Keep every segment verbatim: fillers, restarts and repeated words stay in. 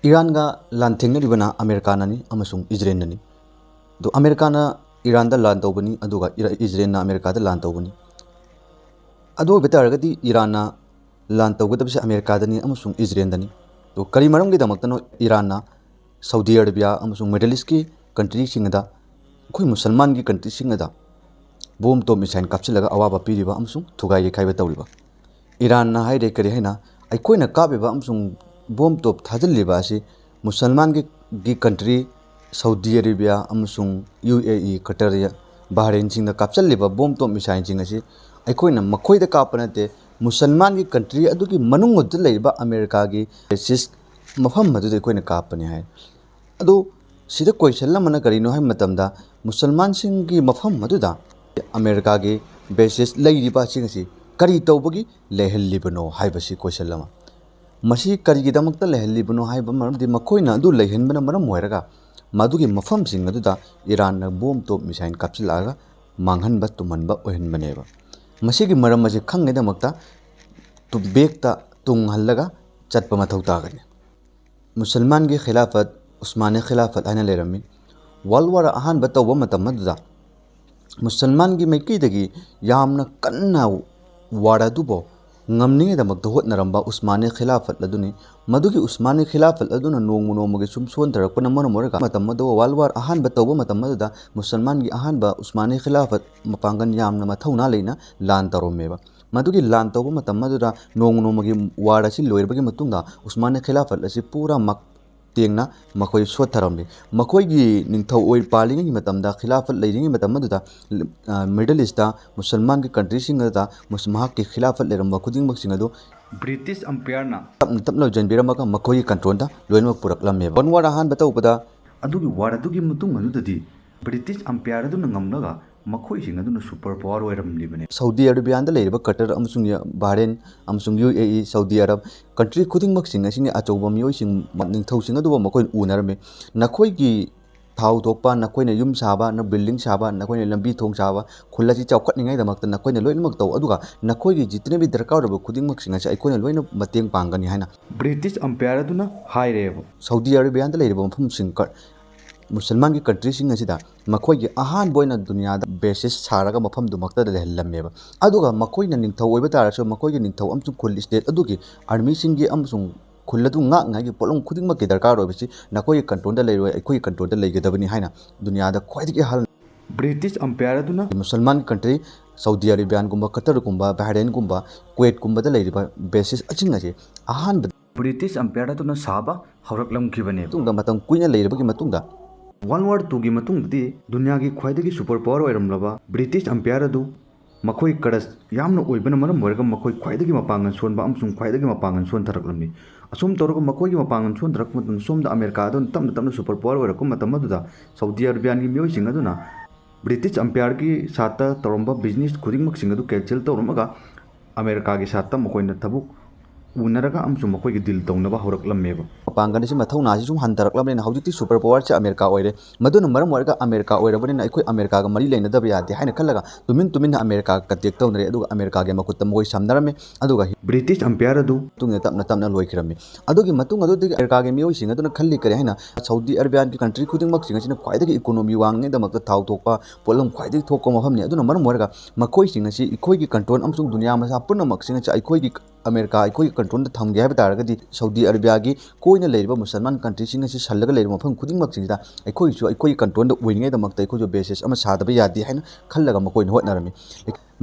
ꯏꯔꯥꯟꯒ ꯂꯥꯟꯊꯦꯡꯅꯔꯤꯕꯅ ꯑꯃꯦꯔꯤꯀꯥꯅꯅꯤ ꯑꯃꯁꯨꯡ ꯏꯖꯔꯦꯜꯅꯅꯤ꯫ ꯑꯗꯣ ꯑꯃꯦꯔꯤꯀꯥꯅ ꯏꯔꯥꯟꯗ ꯂꯥꯟ ꯇꯧꯕꯅꯤ, ꯑꯗꯨꯒ ꯏꯔ-, ꯏꯖꯔꯦꯜꯅ ꯑꯃꯦꯔꯤꯀꯥꯗ ꯂꯥꯟ ꯇꯧꯕꯅꯤ꯫ ꯑꯗꯨ ꯑꯣꯏꯕ ꯇꯥꯔꯒꯗꯤ ꯏꯔꯥꯟꯅ ꯂꯥꯟ ꯇꯧꯒꯗꯕꯁꯦ ꯑꯃꯦꯔꯤꯀꯥꯗꯅꯤ ꯑꯃꯁꯨꯡ ꯏꯖꯔꯦꯜꯗꯅꯤ꯫ ꯑꯗꯣ ꯀꯔꯤ ꯃꯔꯝꯒꯤꯗꯃꯛꯇꯅꯣ ꯏꯔꯥꯟꯅ ꯁꯥꯎꯗꯤ ꯑꯔꯥꯕꯤꯌꯥ ꯑꯃꯁꯨꯡ ꯃꯤꯗꯜ ꯏꯁꯀꯤ ꯀꯟꯇ꯭ꯔꯤꯁꯤꯡ ꯑꯗ ꯑꯩꯈꯣꯏ ꯃꯨꯁꯜꯃꯥꯟꯒꯤ ꯀꯟꯇ꯭ꯔꯤꯁꯤꯡ ꯑꯗ ꯕꯣꯝ ꯇꯣꯞ ꯃꯤꯁꯥꯏꯜ ꯀꯥꯞꯁꯤꯜꯂꯒ ꯑꯋꯥꯕ ꯄꯤꯔꯤꯕ ꯑꯃꯁꯨꯡ ꯊꯨꯒꯥꯏ ꯌꯩꯈꯥꯏꯕ ꯇꯧꯔꯤꯕ? ꯏꯔꯥꯟꯅ ꯍꯥꯏꯔꯦ, ꯀꯔꯤ ꯍꯥꯏꯅ? ꯑꯩꯈꯣꯏꯅ ꯀꯥꯞꯂꯤꯕ ꯑꯃꯁꯨꯡ ꯕꯣꯝ ꯇꯣꯞ ꯊꯥꯖꯤꯜꯂꯤꯕ ꯑꯁꯤ ꯃꯨꯁꯜꯃꯥꯟꯒꯤ, ꯒꯤ ꯀꯟꯇ꯭ꯔꯤ ꯁꯥꯎꯗꯤ ꯑꯔꯦꯕꯤꯌꯥ ꯑꯃꯁꯨꯡ ꯌꯨ ꯑꯦ ꯏ, ꯀꯇꯔ, ꯕꯍꯔꯦꯟꯁꯤꯡꯗ ꯀꯥꯞꯁꯤꯜꯂꯤꯕ ꯕꯣꯝ ꯇꯣꯞ ꯃꯤꯁꯥꯏꯜꯁꯤꯡ ꯑꯁꯤ ꯑꯩꯈꯣꯏꯅ ꯃꯈꯣꯏꯗ ꯀꯥꯞꯄ ꯅꯠꯇꯦ, ꯃꯨꯁꯜꯃꯥꯟꯒꯤ ꯀꯟꯇ꯭ꯔꯤ ꯑꯗꯨꯒꯤ ꯃꯅꯨꯡ ꯑꯗꯨꯗ ꯂꯩꯔꯤꯕ ꯑꯃꯦꯔꯤꯀꯥꯒꯤ ꯕꯦꯁꯤꯁ ꯃꯐꯝ ꯑꯗꯨꯗ ꯑꯩꯈꯣꯏꯅ ꯀꯥꯞꯄꯅꯤ ꯍꯥꯏ꯫ ꯑꯗꯨ ꯁꯤꯗ ꯀꯣꯏꯁꯟ ꯑꯃꯅ ꯀꯔꯤꯅꯣ ꯍꯥꯏꯕ ꯃꯇꯝꯗ, ꯃꯨꯁꯜꯃꯥꯟꯁꯤꯡꯒꯤ ꯃꯐꯝ ꯑꯗꯨꯗ ꯑꯃꯦꯔꯤꯀꯥꯒꯤ ꯕꯦꯁꯤꯁ ꯂꯩꯔꯤꯕꯁꯤꯡ ꯑꯁꯤ ꯀꯔꯤ ꯇꯧꯕꯒꯤ ꯂꯩꯍꯜꯂꯤꯕꯅꯣ ꯍꯥꯏꯕꯁꯤ ꯀꯣꯏꯁꯟ ꯑꯃ꯫ ꯃꯁꯤ ꯀꯔꯤꯒꯤꯗꯃꯛꯇ ꯂꯩꯍꯜꯂꯤꯕꯅꯣ ꯍꯥꯏꯕ ꯃꯔꯝꯗꯤ, ꯃꯈꯣꯏꯅ ꯑꯗꯨ ꯂꯩꯍꯟꯕꯅ ꯃꯔꯝ ꯑꯣꯏꯔꯒ ꯃꯗꯨꯒꯤ ꯃꯐꯝꯁꯤꯡ ꯑꯗꯨꯗ ꯏꯔꯥꯟꯅ ꯕꯣꯝ ꯇꯣꯞ ꯃꯤꯁꯥꯏꯜ ꯀꯥꯞꯁꯤꯜꯂꯛꯑꯒ ꯃꯥꯡꯍꯟꯕ ꯇꯨꯝꯍꯟꯕ ꯑꯣꯏꯍꯟꯕꯅꯦꯕ꯫ ꯃꯁꯤꯒꯤ ꯃꯔꯝ ꯑꯁꯤ ꯈꯪꯉꯤꯗꯃꯛꯇ ꯇꯨ-, ꯕꯦꯛꯇ ꯇꯨꯡꯍꯜꯂꯒ ꯆꯠꯄ ꯃꯊꯧ ꯇꯥꯒꯅꯤ꯫ ꯃꯨꯁꯜꯃꯥꯟꯒꯤ ꯈꯤꯂꯥꯐꯠ, ꯎꯁꯃꯥꯅꯤ ꯈꯤꯂꯥꯐꯠ ꯍꯥꯏꯅ ꯂꯩꯔꯝꯃꯤ꯫ ꯋꯥꯔꯜ ꯋꯥꯔ ꯑꯍꯥꯟꯕ ꯇꯧꯕ ꯃꯇꯝ ꯑꯗꯨꯗ ꯃꯨꯁꯜꯃꯥꯟꯒꯤ ꯃꯥꯏꯀꯩꯗꯒꯤ ꯌꯥꯝꯅ ꯀꯟꯅ ꯋꯥꯔ ꯑꯗꯨꯕꯨ ꯉꯝꯅꯤꯡꯉꯥꯏꯗꯃꯛꯇ ꯍꯣꯠꯅꯔꯝꯕ ꯎꯁꯃꯥꯅꯤ ꯈꯤꯂꯥꯐꯠ ꯑꯗꯨꯅꯤ꯫ ꯃꯗꯨꯒꯤ ꯎꯁꯃꯥꯅꯤ ꯈꯤꯂꯥꯐꯠ ꯑꯗꯨꯅ ꯅꯣꯡꯃ ꯅꯣꯡꯃꯒꯤ ꯁꯨꯝ ꯁꯣꯟꯊꯔꯛꯄꯅ ꯃꯔꯝ ꯑꯣꯏꯔꯒ ꯃꯇꯝ ꯑꯗꯨ ꯋꯥꯔꯜ ꯋꯥꯔ ꯑꯍꯥꯟꯕ ꯇꯧꯕ ꯃꯇꯝ ꯑꯗꯨꯗ ꯃꯨꯁꯜꯃꯥꯟꯒꯤ ꯑꯍꯥꯟꯕ ꯎꯁꯃꯥꯅꯤ ꯈꯤꯂꯥꯐꯠ ꯃꯄꯥꯡꯒꯜ ꯌꯥꯝꯅ ꯃꯊꯧꯅꯥ ꯂꯩꯅ ꯂꯥꯟ ꯇꯧꯔꯝꯃꯦꯕ꯫ ꯃꯗꯨꯒꯤ ꯂꯥꯟ ꯇꯧꯕ ꯃꯇꯝ ꯑꯗꯨꯗ ꯅꯣꯡꯃ ꯅꯣꯡꯃꯒꯤ ꯋꯥꯔ ꯑꯁꯤ ꯂꯣꯏꯔꯕꯒꯤ ꯃꯇꯨꯡꯗ ꯎꯁꯃꯥꯅꯤ ꯈꯤꯂꯥꯐꯠ ꯑꯁꯤ ꯄꯨꯔꯥꯃꯛ ꯇꯦꯡꯅ ꯃꯈꯣꯏ ꯁꯣꯠꯊꯔꯝꯃꯤ꯫ ꯃꯈꯣꯏꯒꯤ ꯅꯤꯡꯊꯧ ꯑꯣꯏ ꯄꯥꯜꯂꯤꯉꯩꯒꯤ ꯃꯇꯝꯗ, ꯈꯤꯂꯥꯐꯠ ꯂꯩꯔꯤꯉꯩ ꯃꯇꯝ ꯑꯗꯨꯗ, ꯑ, ꯃꯤꯗꯜ ꯏꯁꯇ ꯃꯨꯁꯜꯃꯥꯟꯒꯤ ꯀꯟꯇ꯭ꯔꯤꯁꯤꯡ ꯑꯗꯨꯗ ꯃꯨꯁ-, ꯃꯍꯥꯛꯀꯤ ꯈꯤꯂꯥꯐꯠ ꯂꯩꯔꯝꯕ ꯈꯨꯗꯤꯡꯃꯛꯁꯤꯡ ꯑꯗꯨ ꯕ꯭ꯔꯤꯇꯤꯁ ꯑꯝꯄꯤꯌꯔꯅ ꯇꯞꯅ ꯇꯞꯅ ꯂꯣꯏꯁꯤꯟꯕꯤꯔꯝꯃꯒ ꯃꯈꯣꯏꯒꯤ ꯀꯟꯇ꯭ꯔꯣꯜꯗ ꯂꯣꯏꯅꯃꯛ ꯄꯨꯔꯛꯂꯝꯃꯦꯕ꯫ ꯋꯥꯔꯜ ꯋꯥꯔ ꯑꯍꯥꯟꯕ ꯇꯧꯕꯗ ꯑꯗꯨꯒꯤ ꯋꯥꯔ ꯑꯗꯨꯒꯤ ꯃꯇꯨꯡ ꯑꯗꯨꯗꯗꯤ ꯕ꯭ꯔꯤꯇꯤꯁ ꯑꯝꯄꯤꯌꯔ ꯑꯗꯨꯅ ꯉꯝꯂꯒ ꯃꯈꯣꯏꯁꯤꯡ ꯑꯗꯨꯅ ꯁꯨꯄꯔ ꯄꯥꯋꯔ ꯑꯣꯏꯔꯝꯂꯤꯕꯅꯤ꯫ ꯁꯥꯎꯗꯤ ꯑꯔꯦꯕꯤꯌꯥꯗ ꯂꯩꯔꯤꯕ ꯀꯇꯔ ꯑꯃꯁꯨꯡ ꯕꯍꯔꯦꯟ ꯑꯃꯁꯨꯡ ꯌꯨ ꯑꯦ ꯏ, ꯁꯥꯎꯗꯤ ꯑꯔꯕ, ꯀꯟꯇ꯭ꯔꯤ ꯈꯨꯗꯤꯡꯃꯛꯁꯤꯡ ꯑꯁꯤꯒꯤ ꯑꯆꯧꯕ ꯃꯤꯑꯣꯏꯁꯤꯡ, ꯅꯤꯡꯊꯧꯁꯤꯡ ꯑꯗꯨꯕꯨ ꯃꯈꯣꯏꯅ ꯎꯅꯔꯝꯃꯤ꯫ ꯅꯈꯣꯏꯒꯤ ꯊꯥꯎ ꯊꯣꯛꯄ, ꯅꯈꯣꯏꯅ ꯌꯨꯝ ꯁꯥꯕ, ꯅ building ꯁꯥꯕ, ꯅꯈꯣꯏꯅ ꯂꯝꯕꯤ ꯊꯣꯡ ꯁꯥꯕ, ꯈꯨꯜ ꯑꯁꯤ ꯆꯥꯎꯈꯠꯅꯤꯡꯉꯥꯏꯗꯃꯛꯇ ꯅꯈꯣꯏꯅ ꯂꯣꯏꯅꯃꯛ ꯇꯧ, ꯑꯗꯨꯒ ꯅꯈꯣꯏꯒꯤ ꯖꯤꯇꯅꯦꯕꯤ ꯗꯔꯀꯥꯔ ꯑꯣꯏꯕ ꯈꯨꯗꯤꯡꯃꯛꯁꯤꯡ ꯑꯁꯤ ꯑꯩꯈꯣꯏꯅ ꯂꯣꯏꯅ ꯃꯇꯦꯡ ꯄꯥꯡꯒꯅꯤ ꯍꯥꯏꯅ ꯕ꯭ꯔꯤꯇꯤꯁ ꯑꯝꯄꯥꯌꯔ ꯑꯗꯨꯅ ꯍꯥꯏꯔꯦꯕ꯫ ꯁꯥꯎꯗꯤ ꯑꯔꯦꯕꯤꯌꯥꯗ ꯂꯩꯔꯤꯕ ꯃꯐꯝꯁꯤꯡ ꯀ-, ꯃꯨꯁꯜꯃꯥꯟꯒꯤ countryꯁꯤꯡ ꯑꯁꯤꯗ ꯃꯈꯣꯏꯒꯤ ꯑꯍꯥꯟꯕ ꯑꯣꯏꯅ ꯗꯨꯅꯤꯌꯥꯗ bases ꯁꯥꯔꯒ ꯃꯐꯝꯗꯨꯃꯛꯇꯗ ꯂꯩꯍꯜꯂꯝꯃꯦꯕ꯫ ꯑꯗꯨꯒ ꯃꯈꯣꯏꯅ ꯅꯤꯡꯊꯧ ꯑꯣꯏꯕ ꯇꯥꯔꯁꯨ, ꯃꯈꯣꯏꯒꯤ ꯅꯤꯡꯊꯧ ꯑꯃꯁꯨꯡ ꯈꯨꯜ state ꯑꯗꯨꯒꯤ armyꯁꯤꯡꯒꯤ ꯑꯃꯁꯨꯡ ꯈꯨꯜ ꯑꯗꯨ ꯉꯥꯛꯅꯉꯥꯏꯒꯤ ꯄꯣꯠꯂꯝ ꯈꯨꯗꯤꯡꯃꯛꯀꯤ ꯗꯔꯀꯥꯔ ꯑꯣꯏꯕꯁꯤ ꯅꯈꯣꯏꯒꯤ controlꯗ ꯂꯩꯔꯣꯏ, ꯑꯩꯈꯣꯏꯒꯤ controlꯗ ꯂꯩꯒꯗꯕꯅꯤ ꯍꯥꯏꯅ ꯗꯨꯅꯤꯌꯥꯗ ꯈ꯭ꯋꯥꯏꯗꯒꯤ ꯑꯍꯜ ꯕ꯭ꯔꯤꯇꯤꯁ ꯑꯝꯄꯥꯌꯔ ꯑꯗꯨꯅ ꯃꯨꯁꯜꯃꯥꯟꯒꯤ country ꯁꯥꯎꯗꯤ ꯑꯔꯦꯕꯤꯌꯥꯟꯒꯨꯝꯕ, ꯀꯇꯔꯒꯨꯝꯕ, ꯕꯍꯔꯦꯟꯒꯨꯝꯕ, ꯀꯨꯋꯦꯠꯀꯨꯝꯕꯗ ꯂꯩꯔꯤꯕ basesꯁꯤꯡ ꯑꯁꯤ ꯑꯍꯥꯟꯕꯗ ꯕ꯭ꯔꯤꯇꯤꯁ ꯑꯝꯄꯥꯌꯔ ꯑꯗꯨꯅ ꯁꯥꯕ ꯍꯧꯔꯛꯂꯝꯈꯤꯕꯅꯦ꯫ ꯃꯇꯨꯡꯗ ꯃꯇꯝ ꯀꯨꯏꯅ ꯂꯩꯔꯕꯒꯤ ꯃꯇꯨꯡꯗ World War Twoꯒꯤ ꯃꯇꯨꯡꯗꯗꯤ ꯗꯨꯅꯤꯌꯥꯒꯤ ꯈ꯭ꯋꯥꯏꯗꯒꯤ super power ꯑꯣꯏꯔꯝꯂꯕ ꯕ꯭ꯔꯤꯇꯤꯁ ꯑꯝꯄꯥꯌꯔ ꯑꯗꯨ ꯃꯈꯣꯏ ꯀꯔꯁ ꯌꯥꯝꯅ ꯑꯣꯏꯕꯅ ꯃꯔꯝ ꯑꯣꯏꯔꯒ ꯃꯈꯣꯏ ꯈ꯭ꯋꯥꯏꯗꯒꯤ ꯃꯄꯥꯡꯒꯜ ꯁꯣꯟꯕ ꯑꯃꯁꯨꯡ ꯈ꯭ꯋꯥꯏꯗꯒꯤ ꯃꯄꯥꯡꯒꯜ ꯁꯣꯟꯊꯔꯛꯂꯝꯃꯤ꯫ ꯑꯁꯨꯝ ꯇꯧꯔꯒ ꯃꯈꯣꯏꯒꯤ ꯃꯄꯥꯡꯒꯜ ꯁꯣꯟꯊꯔꯛꯄ ꯃꯇꯝꯗ ꯁꯣꯝꯗ ꯑꯃꯦꯔꯤꯀꯥ ꯑꯗꯨꯅ ꯇꯞꯅ ꯇꯞꯅ super power ꯑꯣꯏꯔꯛꯄ ꯃꯇꯝ ꯑꯗꯨꯗ ꯁꯥꯎꯗꯤ ꯑꯔꯦꯕꯤꯌꯥꯟꯒꯤ ꯃꯤꯑꯣꯏꯁꯤꯡ ꯑꯗꯨꯅ ꯕ꯭ꯔꯤꯇꯤꯁ ꯑꯝꯄꯥꯌꯔꯒꯤ ꯁꯥꯠꯇ ꯇꯧꯔꯝꯕ business ꯈꯨꯗꯤꯡꯃꯛꯁꯤꯡ ꯑꯗꯨ cancel ꯇꯧꯔꯝꯃꯒ ꯑꯃꯦꯔꯤꯀꯥꯒꯤ ꯁꯥꯠꯇ ꯃꯈꯣꯏꯅ ꯊꯕꯛ ꯎꯅꯔꯒ ꯑꯃꯁꯨꯡ ꯃꯈꯣꯏꯒꯤ deal ꯇꯧꯅꯕ ꯍꯧꯔꯛꯂꯝꯃꯦꯕ꯫ ꯃꯄꯥꯡꯒꯜ ꯑꯁꯤ ꯃꯊꯧꯅꯥꯁꯤ ꯁꯨꯝ ꯍꯟꯊꯔꯛꯂꯕꯅꯤꯅ ꯍꯧꯖꯤꯛꯇꯤ super powerꯁꯦ ꯑꯃꯦꯔꯤꯀꯥ ꯑꯣꯏꯔꯦ꯫ ꯃꯗꯨꯅ ꯃꯔꯝ ꯑꯣꯏꯔꯒ ꯑꯃꯦꯔꯤꯀꯥ ꯑꯣꯏꯔꯕꯅꯤꯅ ꯑꯩꯈꯣꯏ ꯑꯃꯦꯔꯤꯀꯥꯒ ꯃꯔꯤ ꯂꯩꯅꯗꯕ ꯌꯥꯗꯦ ꯍꯥꯏꯅ ꯈꯜꯂꯒ ꯇꯨꯃꯤꯟ ꯇꯨꯃꯤꯟꯅ ꯑꯃꯦꯔꯤꯀꯥꯒ contact ꯇꯧꯅꯔꯦ, ꯑꯗꯨꯒ ꯑꯃꯦꯔꯤꯀꯥꯒꯤ ꯃꯈꯨꯠꯇ ꯃꯈꯣꯏ ꯁꯝꯅꯔꯝꯃꯤ꯫ ꯑꯗꯨꯒ ꯕ꯭ꯔꯤꯇꯤꯁ ꯑꯝꯄꯥꯌꯔ ꯑꯗꯨ ꯃꯇꯨꯡꯗ ꯇꯞꯅ ꯇꯞꯅ ꯂꯣꯏꯈꯤꯔꯝꯃꯤ꯫ ꯑꯗꯨꯒꯤ ꯃꯇꯨꯡ ꯑꯗꯨꯗꯒꯤ ꯑꯃꯦꯔꯤꯀꯥꯒꯤ ꯃꯤꯑꯣꯏꯁꯤꯡ ꯑꯗꯨꯅ ꯈꯜꯂꯤ ꯀꯔꯤ ꯍꯥꯏꯅ ꯁꯥꯎꯗꯤ ꯑꯔꯦꯕꯤꯌꯥꯒꯤ country ꯈꯨꯗꯤꯡꯃꯛꯁꯤꯡ ꯑꯁꯤꯅ ꯈ꯭ꯋꯥꯏꯗꯒꯤ economy ꯋꯥꯡꯅꯉꯥꯏꯗꯃꯛꯇ ꯊꯥꯎ ꯊꯣꯛꯄ ꯄꯣꯠꯂꯝ ꯈ꯭ꯋꯥꯏꯗꯒꯤ ꯊꯣꯛꯄ ꯃꯐꯝꯅꯤ꯫ ꯑꯗꯨꯅ ꯃꯔꯝ ꯑꯣꯏꯔꯒ ꯃꯈꯣꯏꯁꯤꯡ ꯑꯁꯤ ꯑꯩꯈꯣꯏꯒꯤ control ꯑꯃꯁꯨꯡ ꯗꯨꯅꯤꯌꯥ ꯃꯁꯥ ꯄꯨꯝꯅꯃꯛꯁꯤꯡ ꯑꯁꯤ ꯑꯩꯈꯣꯏꯒꯤ ꯑꯃꯦꯔꯤꯀꯥ ꯑꯩꯈꯣꯏꯒꯤ controlꯗ ꯊꯝꯒꯦ ꯍꯥꯏꯕ ꯇꯥꯔꯒꯗꯤ ꯁꯥꯎꯗꯤ ꯑꯔꯦꯕꯤꯌꯥꯒꯤ ꯀꯣꯏꯅ ꯂꯩꯔꯤꯕ ꯃꯨꯁꯜꯃꯥꯟ countryꯁꯤꯡ ꯑꯁꯤ ꯁꯜꯂꯒ ꯂꯩꯔꯤꯕ ꯃꯐꯝ ꯈꯨꯗꯤꯡꯃꯛꯁꯤꯡꯁꯤꯗ ꯑꯩꯈꯣꯏꯒꯤꯁꯨ ꯑꯩꯈꯣꯏꯒꯤ controlꯗ ꯑꯣꯏꯅꯉꯥꯏꯗꯃꯛꯇ ꯑꯩꯈꯣꯏꯁꯨ bases ꯑꯃ ꯁꯥꯗꯕ ꯌꯥꯗꯦ ꯍꯥꯏꯅ ꯈꯜꯂꯒ ꯃꯈꯣꯏꯅ ꯍꯣꯠꯅꯔꯝꯃꯤ꯫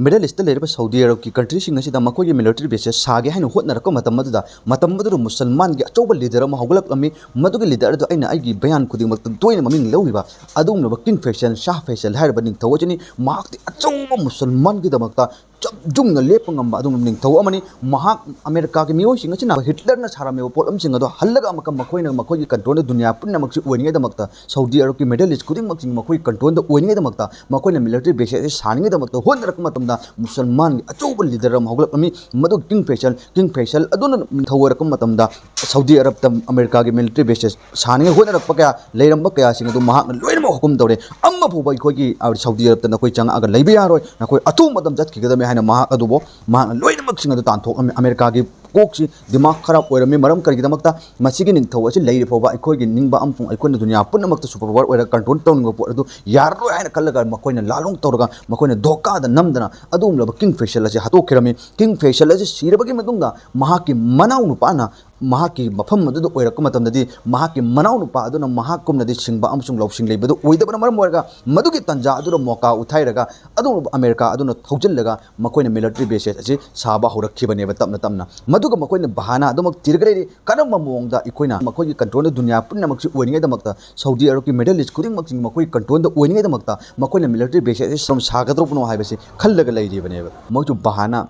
Middle Eastꯇ ꯂꯩꯔꯤꯕ ꯁꯥꯎꯗꯤ ꯑꯔꯕꯀꯤ countryꯁꯤꯡ ꯑꯁꯤꯗ ꯃꯈꯣꯏꯒꯤ military bases ꯁꯥꯒꯦ ꯍꯥꯏꯅ ꯍꯣꯠꯅꯔꯛꯄ ꯃꯇꯝ ꯑꯗꯨꯗ, ꯃꯇꯝ ꯑꯗꯨꯗ ꯃꯨꯁꯜꯃꯥꯟꯒꯤ ꯑꯆꯧꯕ leader ꯑꯃ ꯍꯧꯒꯠꯂꯛꯂꯝꯃꯤ꯫ ꯃꯗꯨꯒꯤ leader ꯑꯗꯨ ꯑꯩꯅ ꯑꯩꯒꯤ ꯕꯌꯥꯟ ꯈꯨꯗꯤꯡꯃꯛꯇ ꯇꯣꯏꯅ ꯃꯃꯤꯡ ꯂꯧꯔꯤꯕ ꯑꯗꯨꯒꯨꯝꯂꯕ King Faisal, Shah Faisal ꯍꯥꯏꯔꯤꯕ ꯅꯤꯡꯊꯧ ꯑꯁꯤꯅꯤ꯫ ꯃꯍꯥꯛꯇꯤ ꯑꯆꯧꯕ ꯃꯨꯁꯜꯃꯥꯟꯒꯤꯗꯃꯛꯇ ꯆꯞ ꯌꯨꯡꯅ ꯂꯦꯞꯄ ꯉꯝꯕ ꯑꯗꯨꯒꯨꯝꯕ ꯅꯤꯡꯊꯧ ꯑꯃꯅꯤ꯫ ꯃꯍꯥꯛ ꯑꯃꯦꯔꯤꯀꯥꯒꯤ ꯃꯤꯑꯣꯏꯁꯤꯡ ꯑꯁꯤꯅ ꯍꯤꯠꯂꯔꯅ ꯁꯥꯔꯝꯃꯤꯕ ꯄꯣꯠꯂꯝꯁꯤꯡ ꯑꯗꯣ ꯍꯜꯂꯒ ꯑꯃꯨꯛꯀ ꯃꯈꯣꯏꯅ ꯃꯈꯣꯏꯒꯤ controlꯗ ꯗꯨꯅꯤꯌꯥ ꯄꯨꯝꯅꯃꯛꯁꯤ ꯑꯣꯏꯅꯤꯡꯉꯥꯏꯗꯃꯛꯇ, ꯁꯥꯎꯗꯤ ꯑꯔꯕꯀꯤ Middle East ꯈꯨꯗꯤꯡꯃꯛꯁꯤ ꯃꯈꯣꯏꯒꯤ controlꯗ ꯑꯣꯏꯅꯤꯡꯉꯥꯏꯗꯃꯛꯇ, ꯃꯈꯣꯏꯅ military base ꯑꯁꯤ ꯁꯥꯅꯤꯡꯉꯥꯏꯗꯃꯛꯇ ꯍꯣꯠꯅꯔꯛꯄ ꯃꯇꯝ ꯃꯨꯁꯜꯃꯥꯟꯒꯤ ꯑꯆꯧꯕ ꯂꯤꯗꯔ ꯑꯃ ꯍꯧꯒꯠꯂꯛꯂꯝꯃꯤ꯫ ꯃꯗꯨ ꯀꯤꯡ ꯐꯩꯁꯜ, ꯀꯤꯡ ꯐꯩꯁꯜ ꯑꯗꯨꯅ ꯅꯤꯡꯊꯧ ꯑꯣꯏꯔꯛꯄ ꯃꯇꯝꯗ ꯁꯥꯎꯗꯤ ꯑꯔꯕꯇ ꯑꯃꯦꯔꯤꯀꯥꯒꯤ ꯃꯤꯂꯤꯇꯔꯤ ꯕꯦꯁꯦꯁ ꯁꯥꯅꯤꯡꯉꯥꯏ ꯍꯣꯠꯅꯔꯛꯄ ꯀꯌꯥ ꯂꯩꯔꯝꯕ ꯀꯌꯥꯁꯤꯡ ꯑꯗꯨ ꯃꯍꯥꯛꯅ ꯂꯣꯏꯅꯃꯛ ꯍꯨꯀꯨꯝ ꯇꯧꯔꯦ꯫ ꯑꯃ ꯐꯥꯎꯕ ꯑꯩꯈꯣꯏꯒꯤ, ꯑ, ꯁꯥꯎꯗꯤ ꯑꯔꯕꯇ ꯅꯈꯣꯏ ꯆꯪꯉꯛꯑꯒ ꯂꯩꯕ ꯌꯥꯔꯣꯏ, ꯅꯈꯣꯏ ꯑꯊꯨꯕ ꯃꯇꯝ ꯆꯠꯈꯤꯒꯗꯕꯅꯤ ꯍꯥꯏꯅ ꯃꯍꯥꯛ ꯑꯗꯨꯕꯨ ꯃꯍꯥꯛꯅ ꯂꯣꯏꯅꯃꯛꯁꯤꯡ ꯑꯗꯨ ꯇꯥꯟꯊꯣꯛꯂꯝꯃꯤ꯫ ꯑꯃꯦꯔꯤꯀꯥꯒꯤ ꯀꯣꯛꯁꯤ, ꯗꯤꯃꯥꯒ ꯈꯔꯥꯞ ꯑꯣꯏꯔꯝꯃꯤ꯫ ꯃꯔꯝ ꯀꯔꯤꯒꯤꯗꯃꯛꯇ? ꯃꯁꯤꯒꯤ ꯅꯤꯡꯊꯧ ꯑꯁꯤ ꯂꯩꯔꯤ ꯐꯥꯎꯕ ꯑꯩꯈꯣꯏꯒꯤ ꯅꯤꯡꯕ ꯑꯃꯁꯨꯡ ꯑꯩꯈꯣꯏꯅ ꯗꯨꯅꯤꯌꯥ ꯄꯨꯝꯅꯃꯛꯇ ꯁꯨꯄꯔ ꯄꯥꯋꯔ ꯑꯣꯏꯔꯒ ꯀꯟꯇ꯭ꯔꯣꯜ ꯇꯧꯅꯤꯡꯕ ꯄꯣꯠ ꯑꯗꯨ ꯌꯥꯔꯔꯣꯏ ꯍꯥꯏꯅ ꯈꯜꯂꯒ ꯃꯈꯣꯏꯅ ꯂꯥꯂꯣꯡ ꯇꯧꯔꯒ ꯃꯈꯣꯏꯅ ꯙꯣꯀꯥꯗ ꯅꯝꯗꯅ ꯑꯗꯨꯒꯨꯝꯂꯕ ꯀꯤꯡ ꯐꯦꯁꯜ ꯑꯁꯤ ꯍꯥꯠꯇꯣꯛꯈꯤꯔꯝꯃꯤ꯫ ꯀꯤꯡ ꯐꯦꯁꯜ ꯑꯁꯤ ꯁꯤꯔꯕꯒꯤ ꯃꯇꯨꯡꯗ ꯃꯍꯥꯛꯀꯤ ꯃꯅꯥꯎꯅꯨꯄꯥꯅ ꯃꯍꯥꯛꯀꯤ ꯃꯐꯝ ꯑꯗꯨꯗ ꯑꯣꯏꯔꯛꯄ ꯃꯇꯝꯗꯗꯤ ꯃꯍꯥꯛꯀꯤ ꯃꯅꯥꯎꯅꯨꯄꯥ ꯑꯗꯨꯅ ꯃꯍꯥꯛꯀꯨꯝꯅꯗꯤ ꯁꯤꯡꯕ ꯑꯃꯁꯨꯡ ꯂꯧꯁꯤꯡ ꯂꯩꯕꯗꯨ ꯑꯣꯏꯗꯕꯅ ꯃꯔꯝ ꯑꯣꯏꯔꯒ ꯃꯗꯨꯒꯤ ꯇꯥꯟꯖꯥ ꯑꯗꯨꯗ ꯃꯣꯀꯥ ꯎꯊꯥꯏꯔꯒ ꯑꯗꯨꯒꯨꯝꯂꯕ ꯑꯃꯦꯔꯤꯀꯥ ꯑꯗꯨꯅ ꯊꯧꯖꯤꯜꯂꯒ ꯃꯈꯣꯏꯅ ꯃꯤꯂꯤꯇꯔꯤ ꯕꯦꯁꯦꯁ ꯑꯁꯤ ꯁꯥꯕ ꯍꯧꯔꯛꯈꯤꯕꯅꯦꯕ ꯇꯞꯅ ꯇꯞꯅ꯫ ꯃꯗꯨꯒ ꯃꯈꯣꯏꯅ ꯕꯍꯥꯅꯥ ꯑꯗꯨꯃꯛ ꯊꯤꯔꯒ ꯂꯩꯔꯤ꯫ ꯀꯔꯝꯕ ꯃꯑꯣꯡꯗ ꯑꯩꯈꯣꯏꯅ ꯃꯈꯣꯏꯒꯤ ꯀꯟꯇ꯭ꯔꯣꯜꯗ ꯗꯨꯅꯤꯌꯥ ꯄꯨꯝꯅꯃꯛꯁꯤ ꯑꯣꯏꯅꯤꯡꯉꯥꯏꯗꯃꯛꯇ, ꯁꯥꯎꯗꯤ ꯑꯔꯕꯀꯤ ꯃꯤꯗꯜ ꯏꯁ ꯈꯨꯗꯤꯡꯃꯛꯁꯤ ꯃꯈꯣꯏꯒꯤ ꯀꯟꯇ꯭ꯔꯣꯜꯗ ꯑꯣꯏꯅꯤꯡꯉꯥꯏꯗꯃꯛꯇ ꯃꯈꯣꯏꯅ ꯃꯤꯂꯤꯇꯔꯤ ꯕꯦꯁꯦꯁ ꯑꯁꯤ ꯁꯥꯒꯗꯧꯔꯕꯅꯣ ꯍꯥꯏꯕꯁꯤ ꯈꯜꯂꯒ ꯂꯩꯔꯤꯕꯅꯦꯕ꯫ ꯃꯣꯏꯁꯨ ꯕꯍꯥꯅꯥ